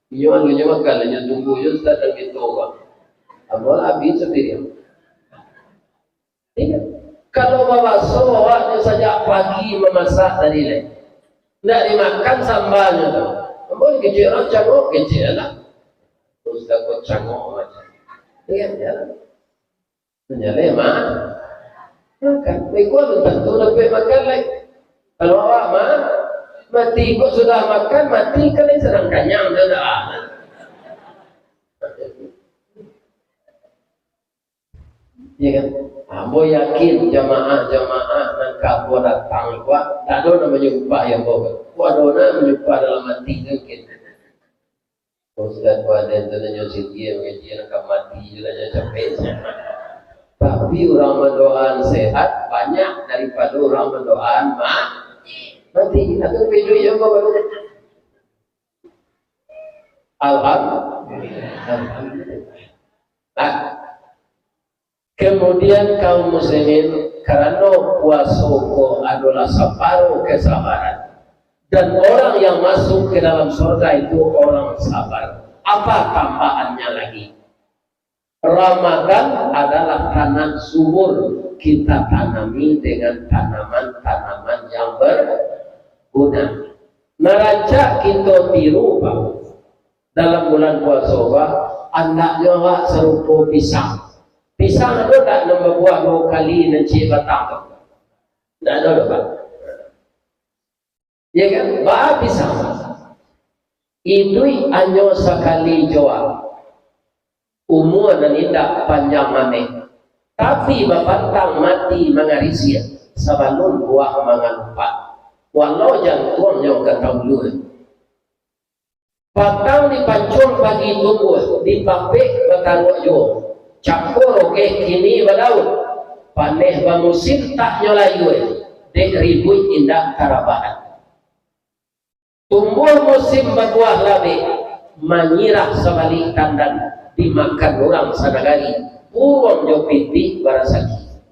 Inyo anu nyo makan, inyo tunggu jo Ustaz nan minto ko. Ambo lah abih sapiriang. Iyo. Kalau babaso awaknyo sajak pagi mamasak tadi lai. Ndak dimakan sambanyo tu. Ambo kecek urang cangok, kecek lah. Ustaz ko cangok macam. Iyo, iyo lah. Manyaleh mah. Makan. Baik, alun tantu dapek makan lai. Kalau awak mah, mati ko sudah makan, mati kan lai sadang kanyang tu dah. Iyo kan? Ambo yakin jamaah-jamaah nan ka ambo datang ko, tak ado nan manyumpah ambo. Ko ado nan manyumpah dalam ati tu mungkin. Ustaz Waden tu nanyo sigi, mangaji nan ka mati je lah, nyo capek. Tapi urang mandoaan sehat banyak daripado urang mandoaan ma-, mati. Itu video yang baru. Alham-, Alhamdulillah. Nah, Kemudian kaum muslimin, karano puaso ko adolah saparo kesabaran, dan orang yang masuk ke dalam surga itu orang sabar. Apa tambahannya lagi? Ramadan adalah tanah subur, kita tanami dengan tanaman-tanaman yang berguna. Narancak kito tiru, Pak. Dalam bulan puaso, Pak, andaknyo awak sarupo pisang. Pisang ado ndak nan babuah duo kali nan ciek batang tu? Ndak ado doh, Pak. Ya kan? Baa pisang. Iduik hanyo sakali joa. Umua nan indak panjang ameh. Tapi bapantang mati mangarisiak sabalun buah mangalupak. Walau jantuangnyo ka taulua. Patang dipancuang, pagi tumbuah, dipapek bataruak juo. Cako rogeh kini badaun. Paneh bamusim tak nyo layua, dek ribuik indak tarabahan. Tumbuah musim babuah labek, manyirah sabalik tandan, dimakan urang sanagari, buruang jo pitih barasaki.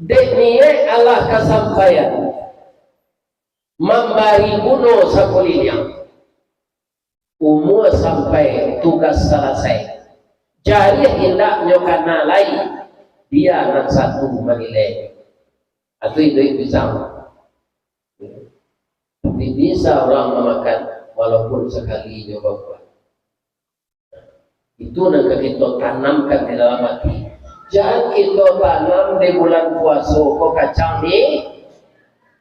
Dek niaik alah kasampaian, mambari guno sakuliliang. Umua sampai, tugas salasai. Jariah indaknyo kana lai, bia nan satu manilai. Atu iduik pisang. Tapi bisa urang mamakan, walaupun sakali nyo babuah. Itu nan ka kito tanamkan di dalam ati. Jan kito tanam di bulan puaso ko kacang mi-,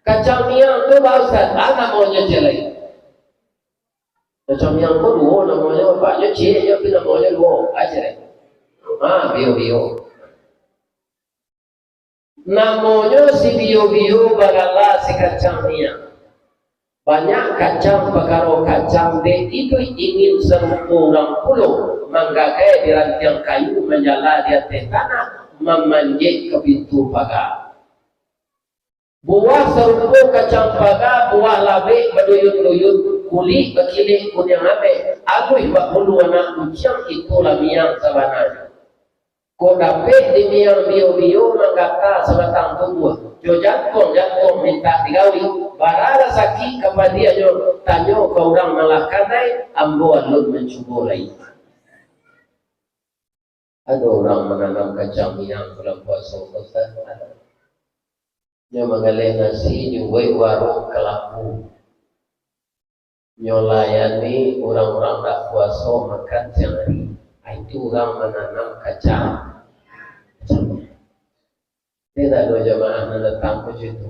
kacang miang tu, Pak Ustaz, ah, namonyo ciek lai. Kacang miang ko duo namonyo, Pak, nyo ciek, nyo tapi namonyo duo, ah, ciek lai. Ah, bio-bio. Namonyo si bio-bio bagala si kacang miang. Banyak kacang, pakaro kacang, dek itu ingin sarupo urang pulo, manggagai di rantiang kayu, manjala di ateh tanah, mamanjek ka pintu paga. Buah sarupo kacang paga, buah labek baduyun-duyun, kulik bakilek kuniang ameh, aluih bak bulu anak kuciang, itulah miang sabananyo. Kok dapek di miang bio-bio manggata sabatang tumbuah, jo jantuang-jantuang mintak digawi, bara rasaki ka padiahnyo, tanyo ka urang nan lah kanai, ambo alun mancubo lai. Ado urang mananam kacang miang bulan puaso, Ustaz? Ado. Nyo manggaleh nasi, nyo buek waruang kalambu. Nyo layani urang-urang dak puaso makan siang ari. Ah, itu urang mananam kacang. Kacang. Indak ado jamaah nan datang ka situ.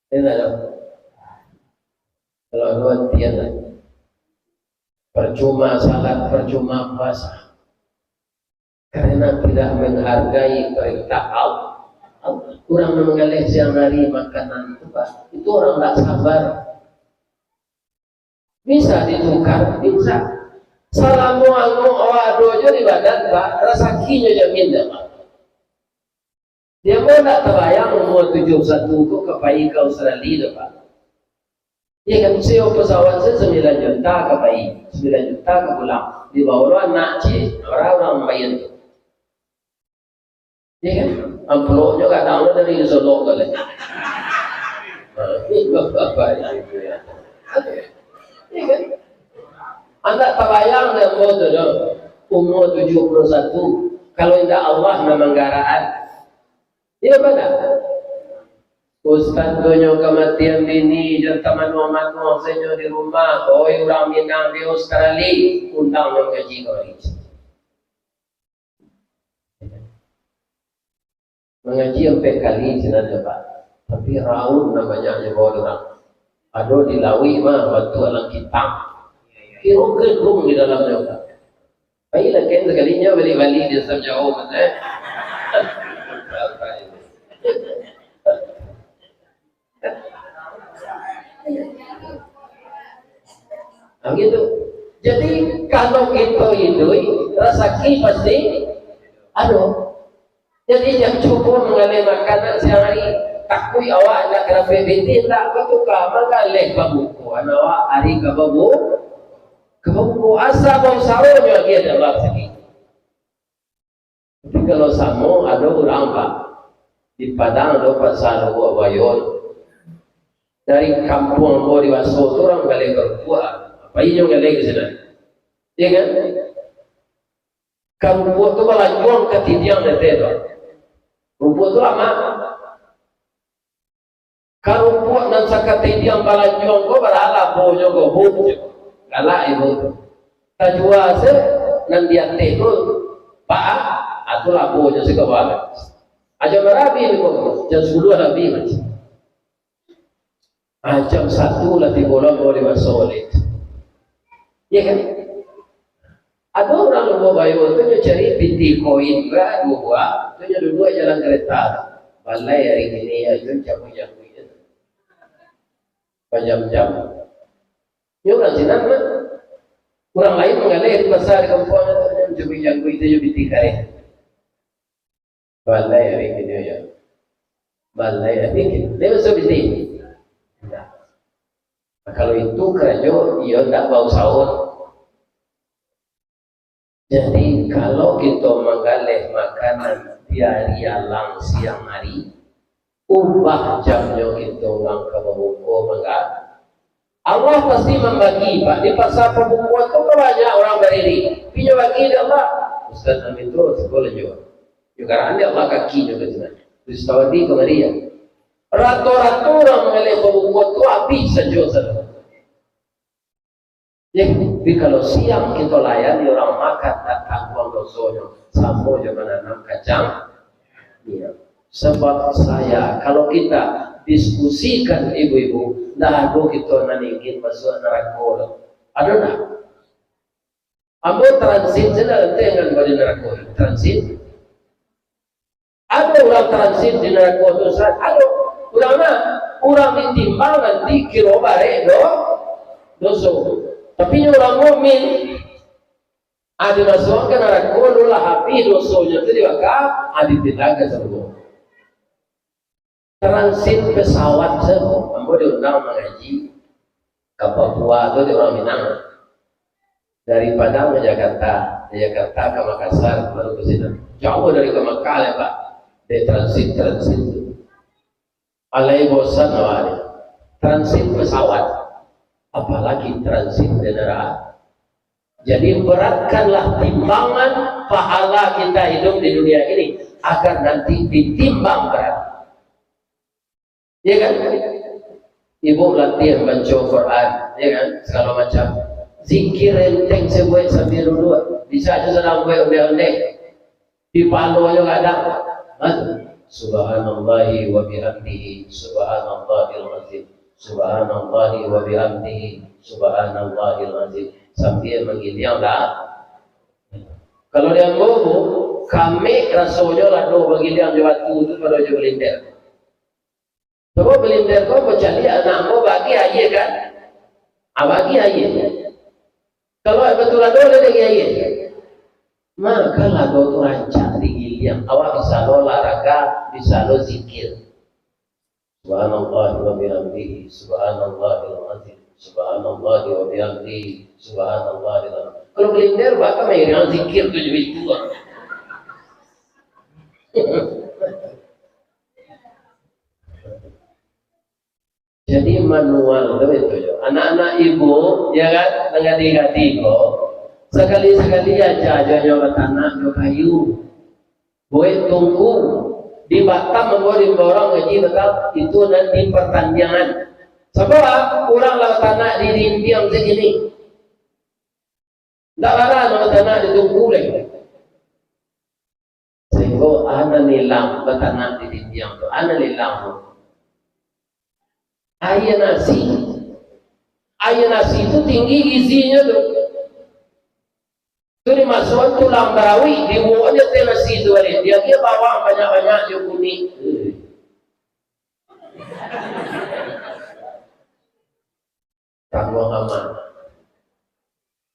Indak ado. Kalau ado, antian lah. Percuma salat, percuma puasa. Karena tidak menghargai perintah Allah. Urang nan manggaleh siang ari makanan tu, Pak, itu urang tak sabar. Bisa ditukar, bisa. Salamo angok awak ado jo di badan, Pak, rasakinyo jamin dah, Pak. Dia mau ndak tabayang umur tujuh satu ko ka pai ka Australia tu, Pak. Iya kan, sewa pesawat se sembilan juta ka pai, sembilan juta ka pulang. Dibawa lo anak ciek, urang-urang main tu. Iya kan? Amplopnyo kadang lo dari Solok ko lai. Ha, ini bapak-bapak ini, ya. Iya kan? Anda tabayang dek ambo tu doh, umur tujuh puluh satu, kalau indak Allah nan manggaraan. Iya bana? Ustaz tu nyo kamatian bini, jan tamanuang-manuang sajo di rumah. Oi, urang Minang di Australia, undang nyo mangaji kamari. Mangaji ampek kali sinan nyo, Pak. Tapi raun nan banyaknyo bawa urang. Ado di lauik mah, batuak nan kitang. Kiro gedung di dalamnyo, Pak. Pailah ken sakalinyo bali-bali di Asam Jawa, Pak, eh. Nah, gitu. Jadi, kalau kito iduik, rasaki pasti ado. Jadi, jan cubo manggaleh makanan siang hari. Takuik awak indak ka dapek pitih, indak, batuka manggaleh pabukoan awak hari ka pabu-, ka pabuko. Asa bausaho nyo agiah dek Allah rasaki. Tapi kalau samo, ado urang, Pak, di Padang ado pasa Lubuak Bayo. Dari kampuang ambo di Baso tu urang galeh karupuak. Apo inyo galeh ka sinan? Iya kan? Karupuak tu balanjuang ka tidiang di ateh tu. Rupuak tu lamak. Karupuak nan sakatidiang balanjuang ko, bara labonyo ko, Bu? Galak ibu tu. Tajua se nan di ateh tu, Pak, ah, tu labonyo se ka bawah. Aja marabi ni ko, jam sapuluah labiah macam. Ah, jam satu lah tibo lo ambo di Baso lai. Iya kan? Ado urang Lubuak Bayo tu nyo cari pitih koin, duo buah, tu nyo duduak jalan kareta. Balai ari kini, ya, itu cabuik-cabuik je. Bajam-jam. Nyo urang sinan mah. Urang lain manggaleh di pasa di kampuang tu, nyo cabuik-cabuik tu, nyo pitih kareh. Balai ari kini, ya. Balai ari kini. Dia masuk pitih. Nah. Nah, kalau itu karajo, iyo ndak bausaho. Jadi, kalau kito manggaleh makanan di ari alang siang ari, ubah jamnyo kito urang ka babuko mangga-, Allah pasti mambagi, Pak. Di pasa pabuko tu kan banyak urang bariri. Tapi nyo bagi dek Allah. Ustaz Amin tu, siko lah juo. Nyo garaan dek Allah kaki nyo ka sinan. Ustaz Wadi kamari, ya. Rato-rato urang manggaleh pabuko tu abih sajo sado. Jadi, kalau siang kito layani urang makan, tak tangguang dosonyo, samo jo mananam kacang. Iya. Sebab saya, kalau kita diskusikan ibu-ibu, ndak ado kito nan ingin masuak narako doh. Ado ndak? Ambo transit sajo lah, ente jangan bali narako. Transit. Ado urang transit di narako tu, Ustaz? Ado. Urang ma? Urang ditimbang nanti kiro barek do-, doso. Tapi nyo urang mukmin, ah, dimasuakkan narako, dulu lah habih dosonyo tu dibaka, ah, dipindah ka sarugo. Transit pesawat sajo, ambo diundang mangaji ka Papua tu dek urang Minang. Dari Padang ka Jakarta, dari Jakarta ka Makassar, baru ka sinan. Jauah dari ka Makkah lai, Pak. Dek transit-transit tu. Alai bosan awak ni. Transit pesawat. Apalagi transit kendaraan. Jadi, beratkanlah timbangan pahala kita hidup di dunia ini, agar nanti ditimbang berat. Iya kan? Ibu latihan baco Quran, iya kan? Segala macam. Zikir enteng sabuek sambil duduak. Bisa aja sadang buek ondeh-ondeh. Di palo nyo kadang, kan? Subhanallahi wa bihamdihi, subhanallahil azim, subhanallahi wa bihamdihi, subhanallahil azim. Sambil manggiliang lah. Kalau di ambo, Bu, kamek rasonyo lah doh manggiliang jo batu tu pado jo balinder. Coba balinder ko bacaliak anak ambo bagi aia kan? Ah, bagi aia. Kalau batua lado, dia bagi aia. Maka lado tu rancak digiliang. Awak bisa lo olahraga, bisa lo zikir. Subhanallah wa bihamdihi, subhanallahil azim, subhanallah wa bihamdihi, subhanallahil azim. Kalau balinder, bakal main zikir tu jadi itu. Jadi manual tu itu jo. Anak-anak ibu, ya kan, nan gadih-gadih ko, sakali-sakali aja jo nyo batanak jo kayu. Buek tungku. Di Batam ambo dimborong ngaji Batam, itu nanti pertanian. Sabab urang lah batanak di dindiang sagini. Ndak bara nak batanak di tungku lai. Sehinggo anak nilam batanak di dindiang tu, anak nilam tu. Aia nasi. Aia nasi tu tinggi gizinyo tu. Tu dimasuakan tulang barawik, dibuek jo teh nasi tu baliak. Dia, dia bawang banyak-banyak jo kunik. Tangguang amat.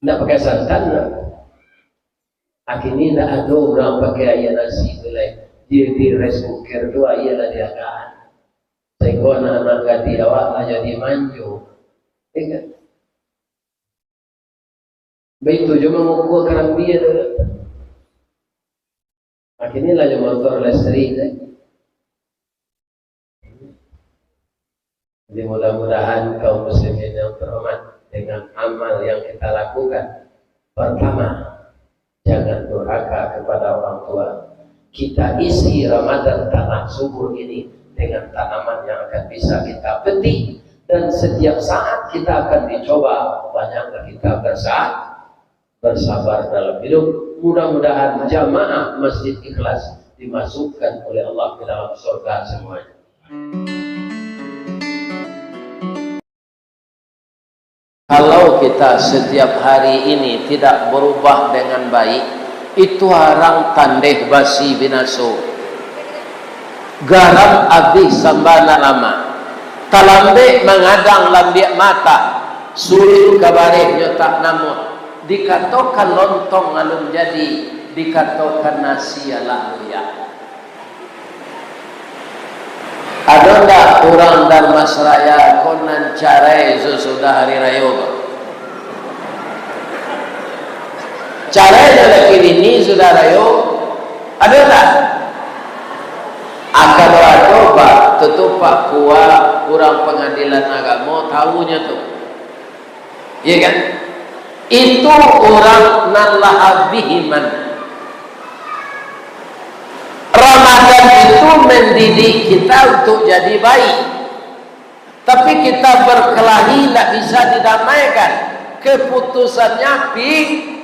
Ndak pakai santan lah. Akini ndak ado urang pakai aia nasi tu lai. Di, di rice cooker tu aia lah diagaan. Sehinggo anak-anak gadih awak lah jadi manjo. Ya kan? Baitu jo mangukua karambia tu. Akini lah jo motor listrik tu. Jadi mudah-mudahan kaum muslimin yang terhormat, dengan amal yang kita lakukan, pertama, jangan durhaka kepada orang tua. Kita isi Ramadan tanah subur ini dengan tanaman yang akan bisa kita petik, dan setiap saat kita akan dicoba, banyaklah kita bersa-, bersabar dalam hidup. Mudah-mudahan jamaah Masjid Ikhlas dimasukkan oleh Allah ke dalam surga semuanya. Kalau kita setiap hari ini tidak berubah dengan baik, itu arang tandeh basi binaso. Garam abih samba nan lamak. Talambek mangadang lambiak matah, suruik ka barehnyo tak namuah. Dikatokan lontong alun jadi, dikatokan nasi alah luyak. Ado ndak urang Dharmasraya ko nan carai sasudah hari rayo ko? Carai jo laki bini sudah rayo, ado ndak? Akan ado, Pak, tutup Pak Kua, urang pangadilan agamo, tahunyo tu. Iya kan? Itu urang nan lah abih iman. Ramadan itu mendidik kita untuk jadi baik. Tapi kita berkelahi ndak bisa didamaikan. Keputusannya pi-,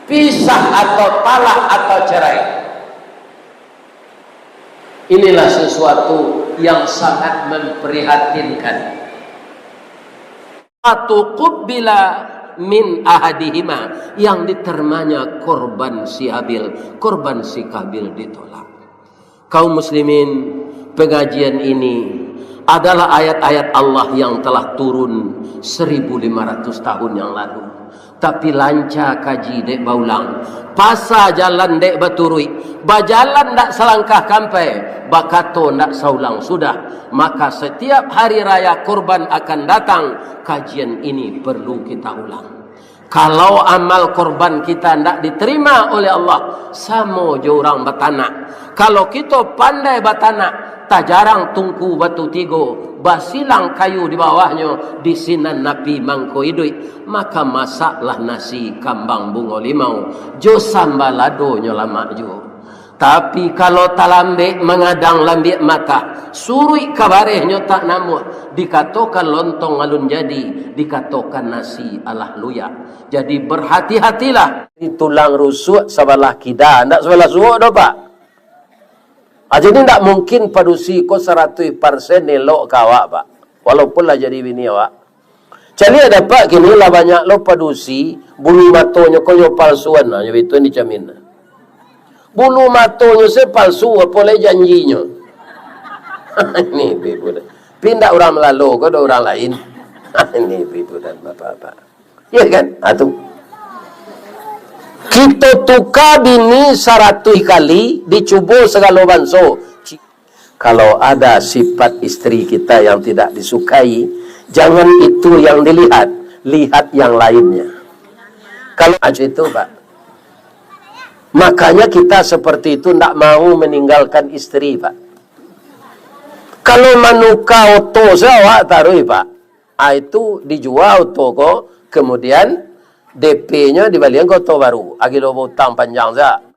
pisah atau talak atau cerai. Inilah sesuatu yang sangat memprihatinkan. Fatuqubbila min ahadihima, yang ditermanya korban si Habil, korban si Kabil ditolak. Kaum muslimin, pengajian ini adalah ayat-ayat Allah yang telah turun seribu lima ratus tahun yang lalu. Tapi lanca kaji dek baulang, pasa jalan dek baturuik, bajalan ndak salangkah kampai, bakato ndak saulang sudah. Maka setiap hari raya kurban akan datang, kajian ini perlu kita ulang. Kalau amal korban kita ndak diterima oleh Allah, samo jo urang batanak. Kalau kito pandai batanak, tajarang tungku batu tigo, basilang kayu di bawahnyo, di sinan api mangko iduik, maka masaklah nasi kambang bungo limau, jo samba ladonyo lamak juo. Tapi, kalau talambek mangadang lambiak matah, suruik ka barehnyo tak namuah, dikatokan lontong alun jadi, dikatokan nasi alah luyak. Jadi, berhati-hatilah. Di tulang rusuk sabalah kida, ndak sabalah suok doh, Pak. Ah, jadi, ndak mungkin padusi ko saratuih parsen elok ka awak, Pak. Walaupun lah jadi bini awak. Caliak dapek kini lah banyak lo padusi, bulu matonyo ko nyo palsuan, nah, nyo itu yang dicamin. Bulu matonyo se palsu, apo lai janjinyo. Ini ibu-ibu dah. Pi ndak urang Malalo ko, ado urang lain. Ini ibu-ibu dan bapak-bapak. Iya kan? Ha, tu. Kito tuka bini saratuih kali, dicubo sagalo banso. Kalau ada sifat isteri kita yang tidak disukai, jangan itu yang dilihat, lihat yang lainnya. Kalau macam itu, Pak. Makanya kita seperti itu ndak mau meninggalkan isteri, Pak. Kalau manuka oto se awak taruih, Pak. Ah, itu dijua oto ko, kemudian D P-nyo dibalian ka oto baru. Agiah lo bautang panjang se.